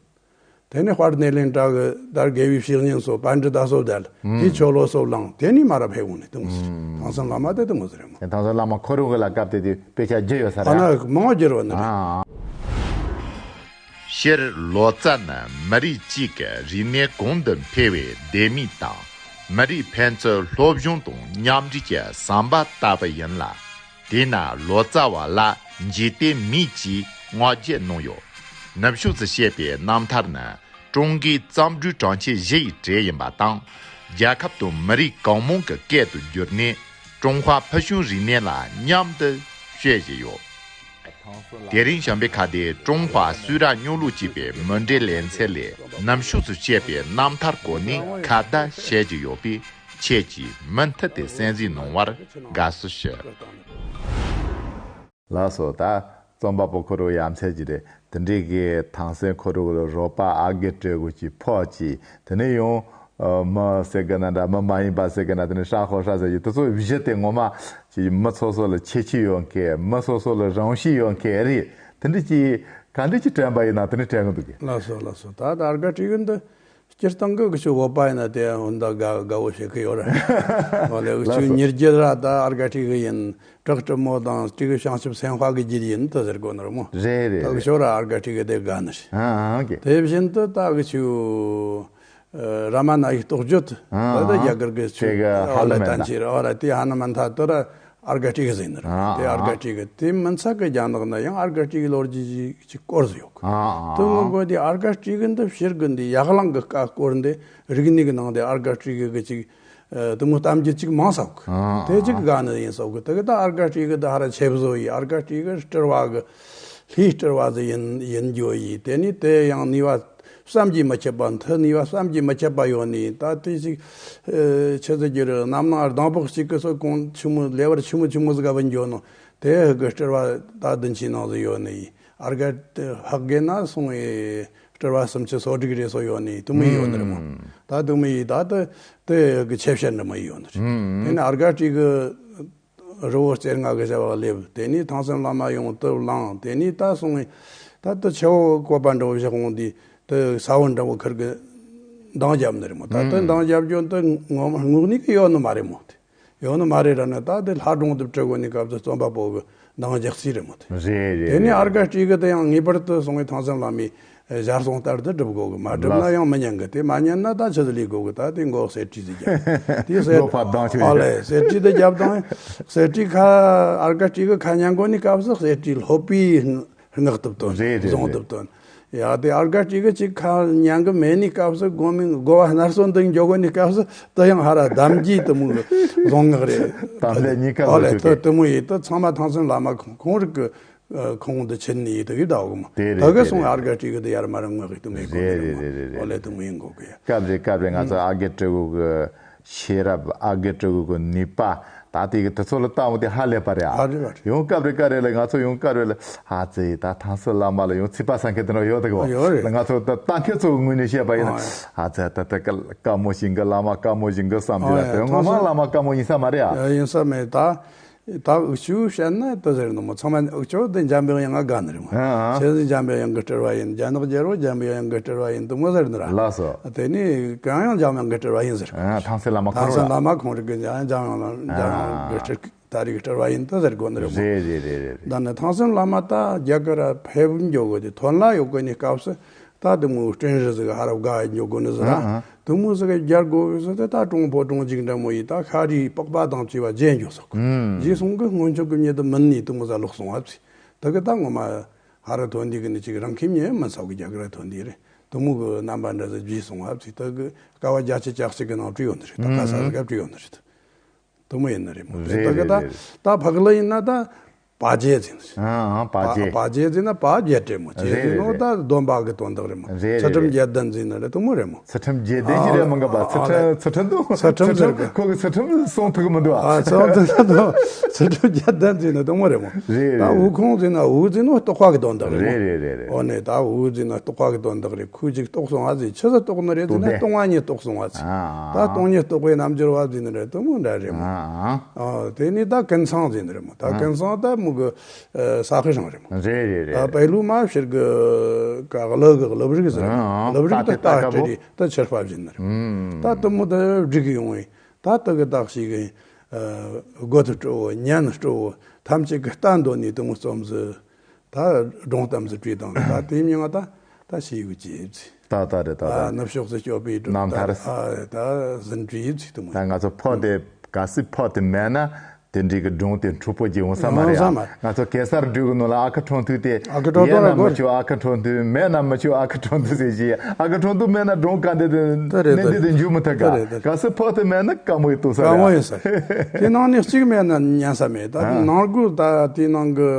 དེ་ནས་དཔལ་ནེ་ལེནྡྲ་གི་དར་དགེ་བའི་བཤེས་གཉེན་སོགས་པཎྜི་ཏ་སོགས་བསྡད། དེའི་ཆོས་ལོ་སོགས་བླངས། དེ་ནས་མ་ར་ཕེབས་འོང་ནས་དེ་མོ་ཟེར། ཐང་སང་བླ་མ་དེ་དེ་མོ་ཟེར་རེད་མོ། ཐང་སང་བླ་མ་ཁོ་རང་གི་ལ་སྐབས་དེ་དུས་དཔེ་ཆ་བསྒྱུར་ཡོད་ས་རེད། ཨ་ན་མང་བསྒྱུར་བ་ནི་རེད། ཨ། སྤྱིར་ལོ་ཙཱ་ནི་མི་རིགས་གཅིག་གི་རིག་གནས་གོང་དུ་འཕེལ་བའི་ལྡེ་མིག་དང་། མི་རིགས་ཕན་ཚུན་སློབ་སྦྱོང་དང་མཉམ་འབྲེལ་གྱི་ཟམ་པ་ལྟ་བུ་ཡིན་ལ། དེས་ན་ལོ་ཙཱ་བ་ལ་འཇིག་རྟེན་མིག་ཅེས་བསྔགས་བརྗོད་གནང་ཡོད། ནུབ་ཕྱོགས་སུ་བཤད་པའི་རྣམ་ཐར་ནི་ཀྲུང་གོའི་བརྩམས་སྒྲུང་གྲངས་ཆེ་བཞི་ཡི་གྲས་ཡིན་པ་དང་། རྒྱལ་ཁབ་དང་མི་རིགས་གང་མང་གི་སྐད་དུ་བསྒྱུར་ནས་ཀྲུང་ཧྭ་ཕུལ་བྱུང་རིག་གནས་ལ་མཉམ་དུ་སྤྱོད་བཞིན་ཡོད། དེ་རིང་བྱམས་པའི་ཁ་བརྡའི་ཀྲུང་ཧྭ་སུད་ར་སྨྱོ་ལུགས་ཅེས་པའི་མུ་འབྲེལ་ལེ་ཚན་ལས་ནུབ་ཕྱོགས་སུ་བཤད་པའི་རྣམ་ཐར་སྐོར་ནས་ཁ་བརྡ་བྱེད་ཀྱི་ཡོད་པས། ཁྱེད་ཀྱིས་མུ་མཐུད་དེ་གསན་གཟིགས་གནང་བར་དགའ་བསུ་ཞུ། ལགས་སོ། ད་རྩོམ་པ་པོ་ཁོ་རང་ཡ་མཚན་གྱི་རེད། དེ་འདྲའི་གི་ཐང་སེང་ཁོ་རང་གི་རོགས་པ་ཨ་དགེ་སྤྲེལ་གོ་གྱི་ཕོག་གྱིས། དེ་ནས་ཡང་ཨ་མི་ཟེར་གི་ན་འདྲ། མི་མ་ཡིན་པ་ཟེར་གི་ན། དེ་ནས་ཧྲ་ཧོ་ཧྲ་ཟེར་གྱི་དེ་ཚོ་གཞི་དེ་ངོ་མ་ཅིག་མི་སོ་སོ་ལ་ཁྱད་ཆོས་ཡོད་མཁན། མི་སོ་སོ་ལ་རང་གཤིས་ཡོད་མཁན་རེད། དེ་འདྲ་ཅིག་ག་འདྲ་ཅིག་དྲན་པ་ཡིན་ན་དེ་འདྲ་དྲན་གི་འདུག་གི། ལགས་སོ་ལགས་སོ། ད་ད་ཨར་ག་སྤྲེལ་གི་འདི། སྤྱིར་བཏང་གི་འུ་ཆོ་བོད་པ་ཡིན་ན་དེ་འོ་ད་དགའ་དགའ་བོ་བྱེད་ཀྱི་ཡོད་རེད། འོ་ལེ་འུ་ཆོའི་ལགས་སོ། ཉེར་སྐྱེས་ར་ད་ཨར་ག་སྤྲེལ་གི་ཡིན། བྲག་སྲིན་མོ་དང་སྤྲེལ་གི་བྱང་ཆུབ་སེམས་དཔའ་གི་རྒྱུད་ཡིན་དུ་ཟེར་གོ་ནོ་རེད་མོ། རེད་རེད་ད་འུ་རེད། ཆོ་ར་ཨར་ག་སྤྲེལ་གི་དེ་དགའ་ནི་རེད། ཨ་ཨ་ཨོ་ཁེ། དེ་བཞིན་དུ་ད་འུ་ཆོ་ རཱ་མ་ན་ཡི་རྟོགས་བརྗོད། ཨ་ད་ལྟ་རྒྱ་གར་གི་དེ་གི་ཧ་ལ་མན་ད། བསྟན་བཅོས་རེད། ཨ་ར་དེ་ཧ་ན་མན་ད་དེ་ར་ཨརྒྷ་ཊི་ཀ་ཟེར་ནི་རེད། ཨ་དེ་ཨརྒྷ་ཊི་ཀ་དེ་མིན་ཚད་གི་རྒྱ་ནག་ན་ཡང་ཨརྒྷ་ཊི་ཀའི་ལོ་རྒྱུས་ཅིག་སྐོར་ཟིག་ཡོད་གི། ཨ་ཨ་དེ་ངོ་གོ་དེ་ཨརྒྷ་ཊི་ཀ་འདི་ཕྱིར་གི་འདི་ཡ་གླིང་གི་བཀའ་སྐོར་འདི་རིག་གནས་གི་ནང་དེ་ཨརྒྷ་ཊི་ཀ་གི་ཅིག་དེ་མོ་གཏམ་རྒྱུད་ཅིག་མང་ས་གི། ཨ་དེ་ཅིག་དགའ་ནི་ཡིན་ས་གི། དེ་གི་ད་ཨརྒྷ་ཊི་ཀ་དེ་ཧ་ར་ཆེ་བཟོ་ཡི། ཨརྒྷ་ཊི་ཀ་སྤྲུལ་བ་གི་ལྷའི་སྤྲུལ་བ་ཟིག་ཡིན་ཡིན་རྒྱུ་ཡི། དེ་ནི་དེ་ཡང་ནུས་པ་བསམ་གྱིས་མི་ཁྱབ་པ། མཐུ་ནུས་པ་བསམ་གྱིས་མི་ཁྱབ་པ་ཡོད་ནི། ད་དེ་ཞིག་ཨེ་ཆི་ཟེར་རྒྱུ་རེད། རྣམ་སྣང་སྡོང་པོ་གཅིག་གི་སོ་གོང་ཆི་མོ་ལེ་བར་ཆི་མོ་ཆི་མོ་ཟིག་ག་བུད་འགྱོ་ནོ། དེ་ཧི་གི་སྤྲུལ་བ་ད་བདུན་ཅུའི་ནང་ཟིག་ཡོད་ནི་ཡིན། ཨརྒྷ་ཧི་གི་ན་སོང་ངེ་སྤྲུལ་བ་སུམ་ཅུ་སོ་དྲུག་རེ་སོ་ཡོད་ནི་དེ་མོ་ཡོད་ནི་རེད་མོ། ད་དེ་མོ་ཡི་ད་དེ་དེ་ཧི་གི་ཆེ་བཤད་འདྲ་མོ་ཡོད་ནི་རེད། དེ་ནི་ཨརྒྷ་ཊི་གི་རི་བོ་རྩེ་ལྔ་གི་བྱ་བ་སླེབས། དེ་ནས་ཐང་སན་བླ་མ་ཡོང་དུ་བླངས། དེ་ནས་ད་སོང་ངེ་ད་དུ་ཆེ་བོ་བཀོད་པ་འདྲ་བོ་བཞག་འོང་དུས་དུ་ས་བོན་འདྲ་བོ་ཁུར་གི་འདང་བརྒྱབ་ནི་རེད་མོ། ད་དུ་འདང་བརྒྱབ་རྒྱུ་དུ་ངོ་མ་དངོས་གནས་གི་ཡོད་ནི་མ་རེད་མོ། དེ་ཡོད་ནི་མ་རེད་ར་ནི་ད་དེ་ལྷ་སྒྲུང་དུ་བྲི་དགོས་ནི་སྐབས་སུ་རྩོམ་པ་པོ་གི་འདང་རྒྱག་རྩིས་རེད་མོ། དེ་རེད་རེད་དེ་ནས་རེད། ཨར་ག་སྤྲུལ་གི་དེ་ཡང་ངེས་པར་དུ་སོང་ངེ་ཐང་སན་བླ་མའི་ཞལ་གསུང་ལྟར་དུ་སྒྲུབ་དགོས་གི། མ་སྒྲུབ་ན་ལགས། ཡང་མི་ཉན་གི། དེ་མ་ཉན་ན་ད་ཆི་ཟིག་ལས་དགོས་གི། ད་དེ་མགོ་གསེར་བྲིས་ཟིག་རྒྱབ། དེ་གསེར་བློ་ཕར་ལྡང་ཆོག་ཨ་ལེ་གསེར་བྲིས་དེ་རྒྱབ་དང་། གསེར་བྲིས་ཁ་ཨར་ག་སྤྲུལ་གི་ཁ་ཉན་གོ་ནི་སྐབས་སུ་གསེར་བྲིས་ལྷོད་པའི་སྔགས་གཏུབ་དོན། རེད་རེད་བཟུང་རེད། གཏུབ་དོན། ཡ་དེ་ཨར་ག་སྤྲུལ་གི་ཅིག་ཁ་ཉན་གི་མེད་ནི་སྐབས་སུ་དགོ་མིན་དགོ་བ་སྣར་སོན་དུ་འཇོག་གོ་ནི་སྐབས་སུ་དེ་ཡང་ཧ་ར་གདམས་རྒྱུ་དེ་མོ་གི་བཟུང་སྔགས་རེད། དམ་ལས་གཉིས་ཀ་ཨ་ལེ་ལོ་ཆོག་དེ་གི། དེ་མོ་ཡིན། དེ་ཚང་མ་ཐང་སན་བླ་མ་ཁོང་ཁོང་རིག་གི་ཁོང་དུ་ཆེན་ནི་ཡི་དུ་ཡི་ད་འོག་མ་དེ་རེད་དུ་གི་དེ་སོང་རེད་ཨར་ག་སྤྲུལ་གི་དུ་ཡར་མར་ངོ་གི་དུ་མི་གོ་གི་རེད་མ། རེད་རེད་རེད་ཨོ་ལེ་དུ་མི་ཡིན་གོ་གི་ཡ། སྐབས་རེ་སྐབས་རེ་ང་ཚོ་ཨར་ག་སྤྲུལ་གུ་གི་ཤེས་རབ་ཨར་ག་སྤྲུལ་གུ་གི་ནུས་པ་ད་དེ་གི་དུ་ཚོ་ལ་ལྟ་འོང་དེ་ཧ་ལས་པ་རེད་ཨ། ཨ་རེད་ཨ་རེད། ཡང་སྐབས་རེ་སྐབས་རེ་ལ་ང་ཚོ་ཡང་སྐབས་རེ་ལ་ཨ་ཙི་ད་ཐང་སན་བླ་མ་ལ་ཡང་ཚིག་པ་ས་མཁན་དེ་འདྲ་ཡོད་དུ་གི་ཡོད་རེད། ང་ཚོ་ད་ལྟ་མཁན་ཚོ་གི་ངོས་ནས་བཤད་པ་ཡིན་ན་ཨ་ཙི་ད་ད་དཀའ་མོ་ཞིག་གི་བླ་མ་དཀའ་མོ་ཞིག་གི་བསམ་གི་ཡ་དེ་ངོ་མ་བླ་མ་དཀའ་མོ་ཡིན་ས་མ་རེད་ཨ། ཡིན་ས་མེད་ད། ད་འུ་ཆོས་བཤད་ན་དེ་ཟེར་ནི་མོ། ཚང་མ་འུ་ཆོ་དེ་འཇམ་པའི་དབྱངས་དགའ་ནི་རེད་མོ། ཨ་ཨ། ཁྱེད་ཚོ་འཇམ་པའི་དབྱངས་ཀྱི་སྤྲུལ་བ་ཡིན། རྒྱ་ནག་རྒྱལ་པོ་འཇམ་པའི་དབྱངས་ཀྱི་སྤྲུལ་བ་ཡིན་དུ་མོ་ཟེར་ནི་ར། ལགས་སོ། དེ་ནས་གང་ཡང་འཇམ་དབྱངས་ཀྱི་སྤྲུལ་བ་ཡིན་ཟེར། ཨ་ཐང་སན་བླ་མ་ཁོང་ཐང་སན་རེད། བླ་མ་ཁོང་རིག་གི་འཇམ་དབྱངས་འཇམ་དབྱངས་ཀྱི་སྤྲུལ་ད་རིག་སྤྲུལ་བ་ཡིན་དུ་ཟེར་དགོས་ནི་རེད་མོ། རེད་རེད་རེད་རེད། ད་ནི་ཐང་སན་བླ་མ་ད་རྒྱ་གར་ཕེབས་འཇོག་གི་དེ་ཐོན་ལ་ཡོད་གི་ནི་སྐབས་སུ། ད་དེ་མོ་སྤྲིན་རི་ཟིག་ཧ་ར་བག་ཡ་འཇོག་གོ་ནི་ཟིག་ར། ཨ་ཨ། དེ་མོ་ཟིག་རྒྱལ་དགོ་གི་ཟེར་ཏེ་ད་གྲོང་པོ་གྲོང་འཇིག་འདྲ་མོ་ཡི་ད་ཤ་རིའི་པགས་པ་དང་བཅས་པ་བརྗེད་འགྱོ་སོག་གི། ཨུམ། རྗེས་སོང་གི་སྔོན་ཆད་གི་མྱི་དེ་མིན་ནི་དེ་མོ་ཟ་ལོག་སོང་བ་ཚི། དེ་གི་ད་ངོ་མ་ཧ་ར་ཐོན་དུས་གི་ནི་ཅིག་རང་ཁྱིམ་ཉེ་མིན་ས་གི་རྒྱ་གར་ཐོན་དུས་རེད། དེ་མོ་གི་རྣམ་པ་འདྲ་ཟིག་བརྗེད་སོང་བ་ཚི། དེ་གི་དཀའ་བ་བརྒྱ་ཆ་གྱ་གཅིག་གི་ནང་བྲིས་ཡོད་ནི་རེད། ད་ཁ་ས་ཟིག་ག་བྲིས་ཡོད་ནི་རེད། དེ་མོ་ཡིན་ནི་རེད་མོ། རེད་དེ་གི་རེད་ད་རེད། ད་ཕག་ལ་ཡིན་ན་ད། པ་བརྒྱད་ཟེར་ནི། ཨང་ཨང་པ་བརྒྱད། པ་བརྒྱད་ཟེར་ན་པ་བརྒྱད་རེད་མོ། བརྒྱད་རེད་ཟེར་ནོ་རེད། ད་སྡོམ་པ་གི་དོན་དག་རེད་མོ། རེད་རེད་ཚུལ་ཁྲིམས་རེད། བརྒྱད་ལྡན་ཟེར་ནི་རེད་དེ་མོ་རེད་མོ། ཚུལ་ཁྲིམས་བརྒྱད་ལྡན་ཞིག་རེད་མོ་ག་པ། ཨ་ཚུལ་ཨ་ཁྲིམས་ཚུལ་ཁྲིམས་དང་ཚུལ་ཁྲིམས་ཚུལ་ཁྲིམས་ཟེར་གི་ཁོ་གི་ཚུལ་ཁྲིམས་སྲུང་ཐུབ་གི་མི་འདུག་ཨ། ཨ་ཚུལ་ཁྲིམས་ཚུལ་ཁྲིམས་བརྒྱད་ལྡན་ཟེར་ནི་དེ་མོ་རེད་མོ། རེད་ད་རེད་འུ་རེད། ཁོང་ཟེར་ན་འུ་ཟེར་ནོ་རྟོགས་པ་གི་དོན་དག་རེད་མོ། རེད་རེད་རེད་རེད། འོ་ནས་ད་འུ་ཟེར་ན་རྟོགས་པ་གི་དོན་དག་རེད། ཁོ་ཅིག་རྟོགས་སོང་ཨ་ཟེར། ཆི་ཟིག་རྟོགས་ནི་རེད་ཟེར་ན་རྟོགས་ལྡན། སྟོང་པ་ཉིད་རྟོགས་སོང་ཨ་ཟེར། ཨ་ད་སྟོང་ཉིད་རྟོགས་པའི་རྣལ་འབྱོར་བ་ཟེར་ནི་རེད་དེ་མོ་འདྲ་རེད་མོ། ཨ་ཨ། ཨ་དེ་ནས་ད་ཀུན་ཚང་ཟེར་ནི་རེད་མོ། ད་ཨ་ཀུན་ཚང་ད་མོ་གི་ཨ་ས་ཁུ་ཞང་རེད་མོ། རེད་རེད་རེད། ད་པའི་ལུ་མ་ཕྱིར་གི་ཀ་གླུ་གི་གླུ་རིགས་ཟེར། ཨ་ཨ། གླུ་རིགས་ད་ད་ལྟ་ལྟ་ཀ་བོ་སྤྲེལ་ད་ཆར་པ་བཞིན་ནི་རེད་མོ། ཨུམ། ད་དེ་མོ་ད་སྒྲིག་ཡོང་བས་ད་དེ་གི་ད་ཞིག་གི་ཨ་དགོད་སྤྲོ་བོ་ཉན་སྤྲོ་བོ་ཐམས་ཅད་གི་ལྟ་འདོད་ནི་དེ་མོ་རྩོམ་ཟིག་ད་སྒྲུང་གཏམ་ཟིག་བྲིས་དང་ད་དེའི་མིང་ང་ད་ད་ཤེས་ཡོད་ཀྱི་ཡིབ་ཚི། ད་ད་རེད་ད་ད་ད། ནུབ་ཕྱོགས་སུ་སྐྱོད་པའི་སྒྲུང་རྣམ་ད་ཐར། ཨ་ད་ཟིན་བྲིས་ཡིབ་ཚི་དུ་མ། ད་ང་ཚོ་ཕོ་དེ་ག་སྲིད་ཕོ་དེ་མེད་ན་དེ་འདྲའི་གི་སྒྲུང་དེ་འཁྲུག་པོ་ཅིག་འོང་ས་མ་རེད་ཨ། ཡོང་ས་མ་རེད། ང་ཚོ་གེ་སར་སྒྲུང་གི་ནང་ལ་ཨ་ཁུ་ཁྲོན་ཐུག་དེ་ཨ་ཁུ་ཁྲོན་ཡོད་ཐུག་ན་ལ་མི་གོ་ཆོག་ཨ་ཁུ་ཁྲོན་ཐུག་མེད་ན་མི་ཆོག་ཨ་ཁུ་ཁྲོན་ཐུག་ཟེར་གྱི་ཨ་ཁུ་ཁྲོན་ཐུག་མེད་ན་སྒྲུང་ག་འདི་དེ་ད་རེད་གནས་ད་འདི་དེ་རེད་འཇུག་མི་ཐུབ་ད་ག་རེད་ད་རེད། ག་སྲིད་ཕོ་དེ་མེད་ན་དཀའ་མོ་ཡི་ཏོ་ས་དཀའ་མོ་རེད་ཡིན་ས་རེད། དེ་ནང་ནས་གཅིག་མེད་ན་ཉན་ས་མེད་ད་ཨ། ནང་སྒོ་ད་དེ་ནང་གི་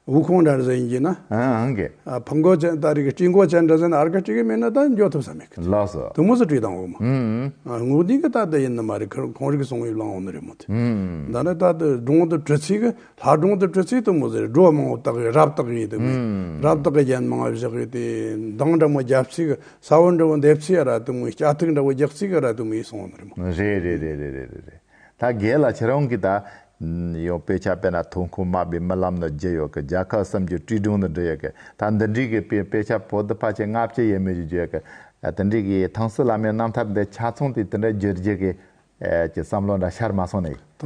འུ་ཁུང་འདྲ་ཟེར་ཡིན་གྱི་ན། ཨང་གི། ཨ་ཕུང་མགོ་ཅན་ད་རེ་གི་སྤྲིན་མགོ་ཅན་འདྲ་ཟེར་ན་ཨར་ག་སྤྲིན་གི་མེད་ན་ད་འགྱོ་ཐུབ་ས་མེད་གི། ལགས་སོ། དུ་མོ་སུ་བྲིས་དང་འོ་མ། ཨུམ། ཨ་དངོས་གནས་གི་ད་ད་ཡིན་ནི་མ་རེད། ཁོང་ཁོང་རིག་གི་སོང་ཡིབ་ལང་འོ་ནི་རེད་མོ་དེ། ཨུམ། ད་ནི་ད་ད་སྒྲུང་དུ་བྲི་ཚིག་གི་ལྷ་སྒྲུང་དུ་བྲི་ཚིག་དུ་མོ་ཟེར་སྒྲོ་མང་བོ་བཏགས་གི་རབ་བཏགས་གི་དུ་མོ། ཨུམ། རབ་བཏགས་གི་རྒྱན་མང་བཞག་གི་དེ་མདངས་འདྲ་མོ་རྒྱབ་ཚིག་གི་ས་བོན་འདྲ་བོ་འདེབས་ཚིག་ཡ་ར་དུ་མོ་སྐྱ་ཐིག་འདྲ་བོ་རྒྱག་ཚིག་གི་ར་དུ་མོ་ཡིབ་སོང་འོ་ནི་རེད་མོ། རེད་རེད་རེད། ད་རྒན་ལགས་ཁྱེད་རང་གིས་ད་ཡང་དཔེ་ཆ་དཔེར་ན་ཐོན་ཁུངས་མ་སྦས་རྨི་ལམ་ནི་བརྒྱུད་ཡོད་གི། རྒྱལ་ཁབ་གསུམ་གྱི་བྲིས་སྒྲུང་ནི་འབྲི་ཡོད་གི། ད་འདི་འདྲའི་གི་དཔེ་དཔེ་ཆ་བོད་དུ་ཕལ་ཆེར་ལྔ་བཅུ་ཡས་མས་ཅིག་བརྒྱུད་ཡོད་གི། དེ་འདྲའི་གི་ཐང་སན་བླ་མའི་རྣམ་ཐར་འདི་ཆ་ཚང་དེ་དེ་འདྲ་བརྒྱུད་རྒྱུ་གི་ཨེ་ཀྱི་བསམ་བློ་འདྲ་ཤར་མ་སོང་ནས། ད་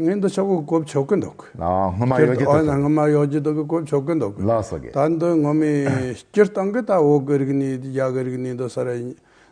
ངས་འདི་ཆོག་གི་གོ་ཆོག་གི་འདུག་ཨ་སྔོན་མ་ཡོད་རྒྱུ་ཨ་དེ་ཚོ། སྔོན་མ་ཡོད་རྒྱུ་དེ་གི་གོ་ཆོག་གི་འདུག་ལགས་སོ་གི། ད་འདི་ངོ་མའི་སྤྱིར་བཏང་གི་ད་བོད་གི་རིག་གནས་རྒྱ་གི་རིག་གནས་འདི་ས་ར་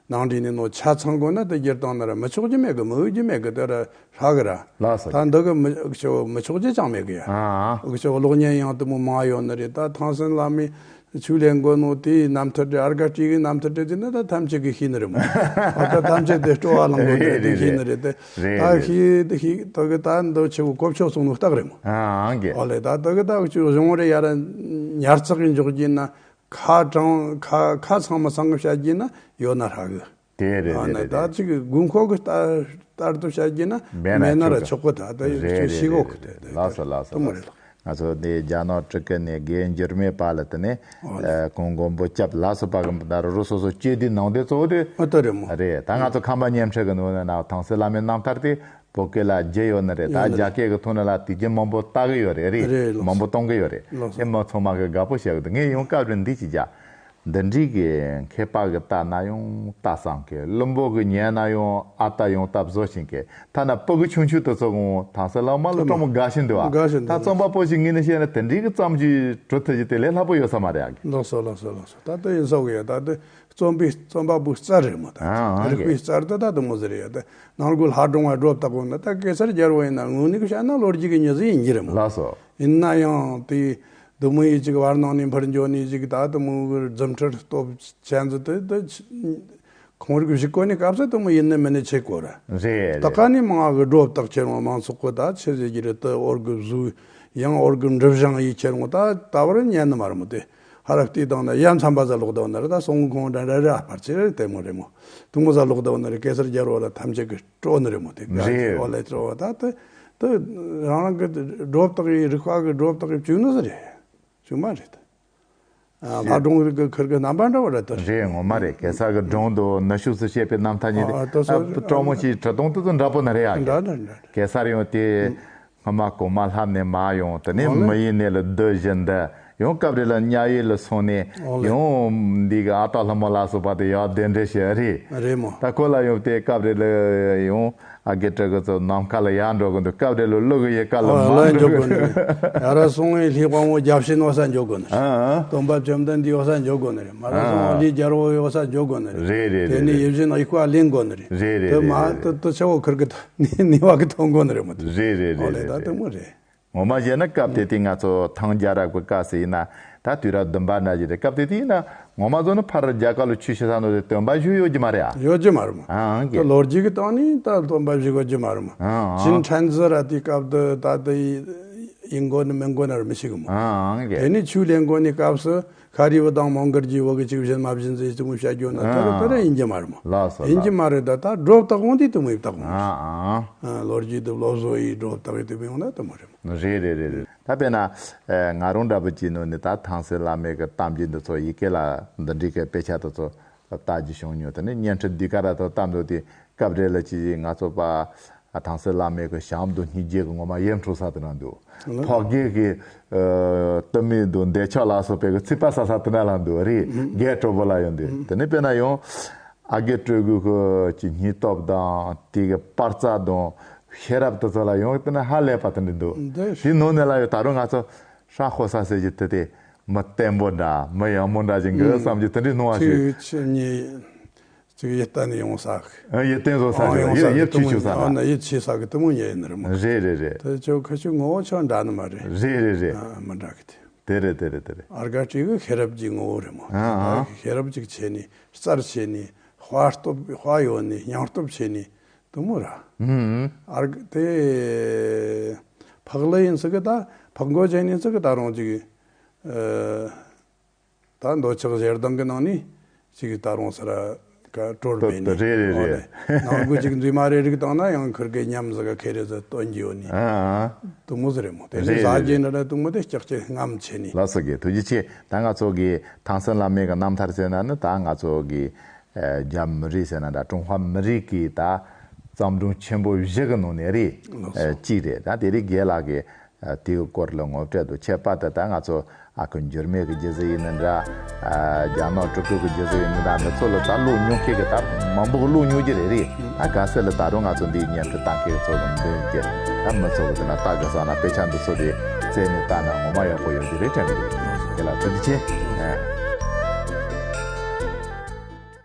ནང་འདྲེན་ནས་ནོ་ཆ་ཚང་དགོས་ན་དེ་སྒྱུར་བཏང་ན་ར་མི་ཆོག་རྒྱུ་མེད་གི། མི་འོས་རྒྱུ་མེད་གི། དེ་ར་ཧྲ་གི་ར། ལགས་སོ། ད་འདི་གི་མི་འུག་ཆོ་མི་ཆོག་རྒྱུ་ཅང་མེད་གི་ཡ། ཨ། འུག་ཆོ་གློག་བརྙན་ཡང་དེ་མོ་མང་ཡོད་ནི་རེད། ད་ཐང་སན་བླ་མས་ཆོས་ལེན་དགོས་ནོ་དེའི་རྣམ་ཐར་དེ། ཨར་ག་སྤྲེའུ་གི་རྣམ་ཐར་དེ་དེ་ནི་ད་ཐམས་ཅད་ཀྱིས་ཤེས་ནི་རེད་མོ། ཨ། ད་ཐམས་ཅད་དེ་སྤྲོ་བ་ལངས་དགོས་ནི་རེད། དེ་ཤེས་ནི་རེད། དེ་རེད། ད་རེད། ཤེས་དེ་ཤེས་དེ་གི་ད་འདི་ཆེ་བོ་གོ་ཆོད་སོང་ནོ་རྟགས་རེད་མོ། ཨ། ཨང་གི། ཨོ་ལེ། ད་དེ་གི་ད་འུག་ཆོ་གཞུང་རེ་ཡ་ར་ཉར་ཚགས་གི་འཇོག་རྒྱུ་ན། ཁ་གྲངས་ཁ་ཁ་ཚང་མ་ཚང་གི་བཤད་རྒྱུ་ན་ཡོད་ན་ཧྲ་གི། དེ་རེད། ཨ་ནི་རེད། རེད། ད་ཅིག་དགོས་མཁོ་གི་ལྟར་ལྟར་དུ་བཤད་རྒྱུ་ན་མེད་ན་མེད་ན་ར་ཆོག་གི། ཆོག་གི། ད་ད་རེད། ཅིག་རེད། ཤེས་རེད། གོ་གི། རེད། དེ་དེ་ལགས་སོ། ལགས་སོ། དེ་མོ་རེད། ལགས་སོ། ང་ཚོ་འདི་རྒྱ་ནག་སྤྲུལ་སྐུ་ནས་རྒན་འགྱུར་མེད་པ་ལ་དེ་ནས། ཨོ་ལེ། ཨ། གོང་མགོན་པོ་སྐྱབས་ལ་སོགས་པ་གི་ད་རུ་རུ་སོ་སོ་སྤྱི་བདེ་ནང་དེ་གཙོ་བོ་དེ། ཨོ་དེ་རེད་མོ། རེད། ད་ང་ཚོ་ཁམས་པ་བརྙན་འཕྲིན་གི་ནང་ན་ཐང་སན་བླ་མའི་རྣམ་ཐར་དེ་བོད་སྐད་ལ་བསྒྱུར་ཡོད་ནི་རེད། ད་ཡོད་ནི་རྒྱ་རེད། སྐད་ཀྱི་ཐོག་ནས་ལ་དེ་རྒྱུན་མང་པོ་ལྟ་གི་ཡོད་རེད། རེད། རེད། ལགས་སོ། མང་པོ་གཏོང་གི་ཡོད་རེད། ལགས་སོ། ཨེ་མ་ཚང་མ་གི་དགའ་པོ་བྱེད་གི་འདུག་ངས་ཡང་སྐབས་རེ་འདི་ཅིག་བྱ། འདི་འདྲའི་གི་མཁས་པ་གི་ལྟ་ན་ཡང་ལྟ་བསམ་གི། བླུན་པོ་གི་ཉན་ན་ཡང་ཨ་ལྟ་ཡང་ལྟ་བཟོ་བཞིན་གི། ཐ་ན་སྤུ་གུ་ཆུང་ཆུང་དེ་ཚོ་གང་ཐང་སན་བླ་མ་ལ་སྤྲང་མོ་དགའ་བཞིན་འདུག་ཨ། དགའ་བཞིན་འདུག་ད་རྩོམ་པ་པོ་ཞིག་ངོས་ནས་བཤད་ན་དེ་འདྲའི་གི་བརྩམས་ཆོས་གྲུབ་ཐུབ་རྒྱུ་དེ་ལས་སླ་པོ་ཡོད་ས་མ་རེད་ཨ། ལགས་སོ། ལགས་སོ། ལགས་སོ། ད་ལྟ་ཡིན་ས་གི་ཡ། ད་ལྟ་རྩོམ་པའི་རྩོམ་པ་པོའི་རྩལ་རེད་མོ། ད་ཨ་ཨ་རིག་པའི་རྩལ་དེ་ད་དེ་མོ་ཟེར་ཡ། ད་ནང་ལོགས་ལྷ་སྒྲུང་བ་སྒྲོ་བཏགས་གོ་ན། ད་གེ་སར་རྒྱལ་པོ་ཡིན་ན་དངོས་གནས་ཀྱི་བཤད་ན་ལོ་རྒྱུས་ཀྱི་མྱི་ཟིག་ཡིན་གྱི་རེད་མོ། ལགས་སོ། ཡིན་ན་ཡང་དེ་དེ་མོ་ཡི་ཅིག་བར་སྣང་ནས་འཕུར་འགྱོ་ནས་ཅིག་ད་དེ་མོ་གི་རྫུ་འཕྲུལ་སྟོབས་ཅན་ཟིག་དེ་དེ་ཁོང་རིགས་བཞུགས་གོ་ནས་སྐབས་སུ་དེ་མོ་ཡིན་ནི་མིན་ནི་ཆེ་གོ་ར། རེད། ད་རེད། ག་ནས་མང་གི་སྒྲོ་བཏགས་ཁྱེར་འོང་མང་ཚོགས་གོ། ད་ཆི་ཟེར་གྱི་རེད། དེ་འོར་གི་བཟོས་ཡང་འོར་གི་འབྲི་བཞེངས་ཡི་ཁྱེར་འོང་ད་ད་བར་ཉན་ནི་མ་རེད་མོ། དེ་ཧ་ར་བལྟས་བཏང་ན་ཡ་མཚན་པ་ཟ་ལོག་བཏང་ན་རེད། ད་སོང་ཁོང་འདྲ་འདྲ་འདྲ་ཕར་ཚུར་དེ་མོ་རེད་མོ། དུང་མོ་ཟ་ལོག་བཏང་ན་རེད། གེ་སར་རྒྱལ་པོ་ལ་ཐམས་ཅད་ཀྱིས་སྤྲོ་ནི་རེད་མོ། དེ་ག་རེད། ཨོ་ལེ་སྤྲོ་བ་ད་དེ་དེ་རང་རང་གི་སྒྲོ་བཏགས་ཡི་རིག་པ་གི་སྒྲོ་བཏགས་ཡི་བཅུག་ནི་ཟིག་རེད། བཅུག་མ་རེད། ཨ། ལྷ་སྒྲུང་རིག་གི་ཁུར་གི་རྣམ་པ་འདྲ་བོ་རེད་དོ། རེད། ངོ་མ་རེད། གེ་སར་གི་སྒྲུང་དུ་ནུ་ཕྱུགས་སུ་བཤད་པའི་རྣམ་ཐར་ཉིད་དེ། ཨ། ཨ། དེ་ཚོ་ཨ། སྤྲང་མོ་ཞིག་བྲི་སྟངས་དེ་ཚོ་འདྲ་པོ་ནི་རེད་ཨ། འདྲ་འདྲ་འདྲ། གེ་སར་ཡང་དེ་སྔ་མ་གོང་མ་ལྷ་ནས་མར་ཡོང་། དེ་ནས་ཨོ་ལེ། མི་ཡི་གནས་ལ་བསྡུ་བཞིན་དུ་ཡང་སྐབས་རེ་ལ་མཉན་ཡོད་ལ་སོང་ནས། ཨོ་ལེ། ཡང་འདི་གི་ཨ་སྟག་ལྷ་མོ་ལ་སོགས་པ་དེ་ཡར་གདན་འདྲེན་བྱས་རེད། རེད་མོ། ད་ཁོ་ལ་ཡང་དེ་སྐབས་རེ་ལ་ཡང་ཨ་རྒས་སྤྲུལ་སྐུ་ཚོ་ནམ་མཁའ་ལ་ཡར་འགྲོ་གི་འདུག་སྐབས་རེ་ལ་ཀླུ་གི་ཡལ་ག་ལ་ཨོ་མར་ལ་འགྲོ་འགྲོ་གི་གི་འདུག་ཡར་སོང་བའི་ལྷའི་དབང་བོ་བརྒྱ་བྱིན་འོ་ས་འཇོག་དགོས་ནི་རེད། ཨ་ཨ། སྟོན་པ་བཅོམ་ལྡན་འདས་འོ་ས་འཇོག་དགོས་ནི་རེད། མ་ར་སོང་བ་ཨ་ཨ། ལྷའི་རྒྱལ་པོ་འོ་ས་འཇོག་དགོས་ནི་རེད། རེད་རེད། དེ་ནས་རེད་ཡིད་བཞིན་གཡུག་པ་ལེན་དགོས་ནི་རེད། རེད་རེད། དེ་མ་རེད་དེ་རེད། དེ་ཆེ་བོ་ཁུར་གི་ནི་ནི་བ་གི་ཐོན་དགོས་ནི་རེད་མོ། དེ་རེད་རེད་ཨོ་རེད་ལེ། ད་རེད་དེ་རེད། མོ་རེད། ངོ་མ་བཤད་ན་སྐབས་དེ་དུས་ང་ཚོ་ཐང་རྒྱལ་རབས་ཀྱི་སྐབས་སུ་ཡིན་ན་ད་དུས་རབས་བདུན་པ་འདྲ་ཞིག་རེད། སྐབས་དེ་དུས་ཡིན་ན་ངོ་མ་བཟོ་ན་ཕར་རྒྱ་གར་ལ་ཆོས་བཤད་ས་ནོ་དེ་སྟོན་པ་བཞུགས་ཡོད་ཀྱི་མ་རེད་ཨ། ཡོད་ཀྱི་མ་རེད་མོ། ཨང་ཀྱེ། ད་ལོ་རྒྱུས་ཀྱི་སྟེང་ནས་ད་སྟོན་པ་བཞུགས་ཡོད་ཀྱི་མ་རེད་མོ། ཨང་ཅིན་ཁྲན་ཙི་ར་དེའི་སྐབས་དུ་ད་ལྟ་ཡིན་དགོས་ནི་མིན་དགོས་ནི་ར་མི་ཤེས་གི་མོ། ཨང་ཀྱེ། དེ་ནས་ཆོས་ལེན་དགོས་ནི་སྐབས་སུ་ཤཱ་རིའི་བུ་དང་མོའུ་འགལ་གྱི་བུ་གི་ཅིག་བཞིན་མ་བཞིན་ཟེར་ཅིག་མོ་བཤད་རྒྱུ་ན་ད་ར་ད་ར་ཡིན་ཀྱི་མ་རེད་མོ། ལགས་སོ། ཡིན་ཀྱི་མ་རེད། ད་ད་སྒྲོ་བཏགས་འོང་དུས་དེ་མོ་ཡིབ་བཏགས་འོང་། ཨང་ཨང་། ལོ་རྒྱུས་དུ་ལོ་བཟོ་ཡི་སྒྲོ་བཏགས་ཡི་དེ་མོ་ཡོང་ན་དེ་མོ་རེད་མོ། རེད་རེད་རེད་རེད། ད་དཔེར་ན། ཨ། ང་རང་འདྲ་པོ་ཅིག་ནང་ནས་ད་ཐང་སན་བླ་མའི་གི་གཏམ་རྒྱུད་འདི་ཚོ་ཡི་གེ་ལ་འདི་འདྲའི་གི་དཔེ་ཆ་དེ་ཚོ་ལྟ་རྒྱུ་བྱུང་མྱོང་། དེ་ནས་བརྙན་འཕྲིན་འདི་ག་ར་ཐོག་བཏབ་འདུག་དེ་སྐབས་རེ་ལ་ཅིག་ང་ཚོ་པ་ཐང་སན་བླ་མའི་གི་ཞལ་འདོན་སྙིང་རྗེ་གི་ངོ་མ་ཡིད་འཕྲོག་ས་དེ་འདྲ་འདུག་ཕག་རྒྱལ་གི་ཨ་དུ་མེད་དུ་འདོད་ཆགས་ལ་སོགས་པའི་གི་ཚིག་པ་ཟ་ས་དེ་འདྲ་ལ་འདུག་རེད། རྒད་གྲོགས་པོ་ལ་ཡོང་དུས་དེ་ནས་དཔེར་ན་ཡང་། ཨ་རྒས་སྤྲུལ་སྐུ་གི་ཅིག་སྙིང་སྟོབས་དང་དེ་གི་པར་རྩ་དང་ཤེས་རབ་དེ་ཚོ་ལ་ཡོང་དེ་ན་ཧ་ལས་པ་དེ་འདྲ་འདུག་འདི་དེའི་ནང་ནས་ལ་ཡོད་ད་རུང་ང་ཚོ་ཧྲ་ཧོ་ས་ཟེར་གྱི་དེ་དེ་མི་བརྟན་པོ་འདྲ་མི་ཡག་མོ་འདྲ་ཅིག་འགི་བསམ་གྱི་དེ་འདྲའི་སྣང་བ་ཞིག་ཅིག་ཅིག་ཉིད་ཅིག་ཡིད་གཏད་ནས་ཡོང་ས་གི། ཡིད་གཏད་བཟོ་ས་ཨང་ཞིག་ཡོང་ས་ཡིད་གི་ཡིད་ཆེས་ཆུ་ས་ན་ཡིད་ཆེས་ས་གི་དེ་མོ་ཉེ་ཡིན་རེད་མོ། རེད་རེད་རེད། དེ་ཅོ་ཁ་ཆུ་ངོ་བོ་ཆོ་འདྲ་ནི་མ་རེད། རེད་རེད་རེད། མི་འདྲ་གི་དེ། དེ་རེད་དེ་རེད་དེ་རེད། ཨར་ག་ཅིག་གི་ཤེས་རབ་ཀྱི་ངོ་བོ་རེད་མོ། ཨ་ཨ། ཤེས་རབ་ཅིག་ཆེ་ནི་རྩལ་ཆེ་ནི་དཔའ་སྟོབས་དཔའ་ཡོད་ནི་སྙིང་སྟོབས་ཆེ་ནི་དུ་མོ་ར། ཨུམ། ཨར་ག་དེ་ཕག་ལ་ཡིན་ཚིག་གི་ད་ཕག་མགོ་ཅན་ཡིན་ཚིག་གི་ད་རུང་ཅིག་ཨ་ད་འདོད་ཆགས་ཞེ་སྡང་གི་ནང་ནི་ཅིག་ད་རུང་ས་ར་ཀ་གྲོལ་མེད་ནི། རེད་རེད་རེད། ནང་གི་ཅིག་འཛུལ་མ་རེ་རིག་བཏང་ན་ཡང་ཁུར་གི་ཉམས་ཟིག་ག་ཁེ་རེ་ཟིག་སྟོན་གྱི་ཡོད་ནི། ཨ་ཨ། དུ་མོ་ཟིག་རེད་མོ། དེ་ནི་རེད་ཟ་རྒྱུ་རེད་ནི་ར་དུ་མོ་དེ་ལྕགས་ཀྱི་རྔམ་ཆེ་ནི། ལགས་སོ་གི་ཐུགས་རྗེ་ཆེ། ད་ང་ཚོ་གི་ཐང་སན་བླ་མའི་གི་རྣམ་ཐར་ཟེར་ན་ནི་ད་ང་ཚོ་གི་ཨ་རྒྱ་མི་རིགས་ཟེར་ན་འདྲ་ཀྲུང་ཧྭ་མི་རིགས་ཀྱི་ད་བརྩམས་སྒྲུང་ཆེན་པོ་བཞི་གི་ནང་ནས་རེད། ལགས་སོ། ཨ་གཅིག་རེད། ད་དེ་རིང་རྒན་ལགས་ཀྱིས་ཨ་དེའི་སྐོར་ལ་ངོ་སྤྲོད་དུ་ཁྱད་པར་དུ་ད་ང་ཚོ་ཨ་ཁུ་འགྱུར་མེད་ཀྱི་རྒྱུ་ཟིག་ཡིན་ནི་འདྲ། ཨ་རྒྱ་ནག་སྤྲུལ་སྐུ་གི་རྒྱུ་ཟིག་ཡིན་ནི་འདྲ། འདི་ཚོ་ལ་ད་ཀློག་མྱོང་མཁན་གྱི་ད་མང་པོ་ཀློག་མྱོང་རྒྱུ་རེད་རེད། ཨ་གལ་སྲིད་ལ་ད་རུང་ང་ཚོ་འདིའི་བརྙན་འཕྲིན་ལྟ་མཁན་གྱི་ཚོ་ལ་འདོན་རྒྱུ་ད་མི་ཚོ་གི་དེ་ན་ལྟ་དགོས་བསམ་ན་དཔེ་ཆ་འདི་ཚོ་དེ་བཙལ་ནས་ལྟ་ན་ངོ་མ་ཡག་པོ་ཡོང་རྒྱུ་རེད་དྲན་གི་འདུག་དེ་ལ་ཐུགས་རྗེ་ཆེ།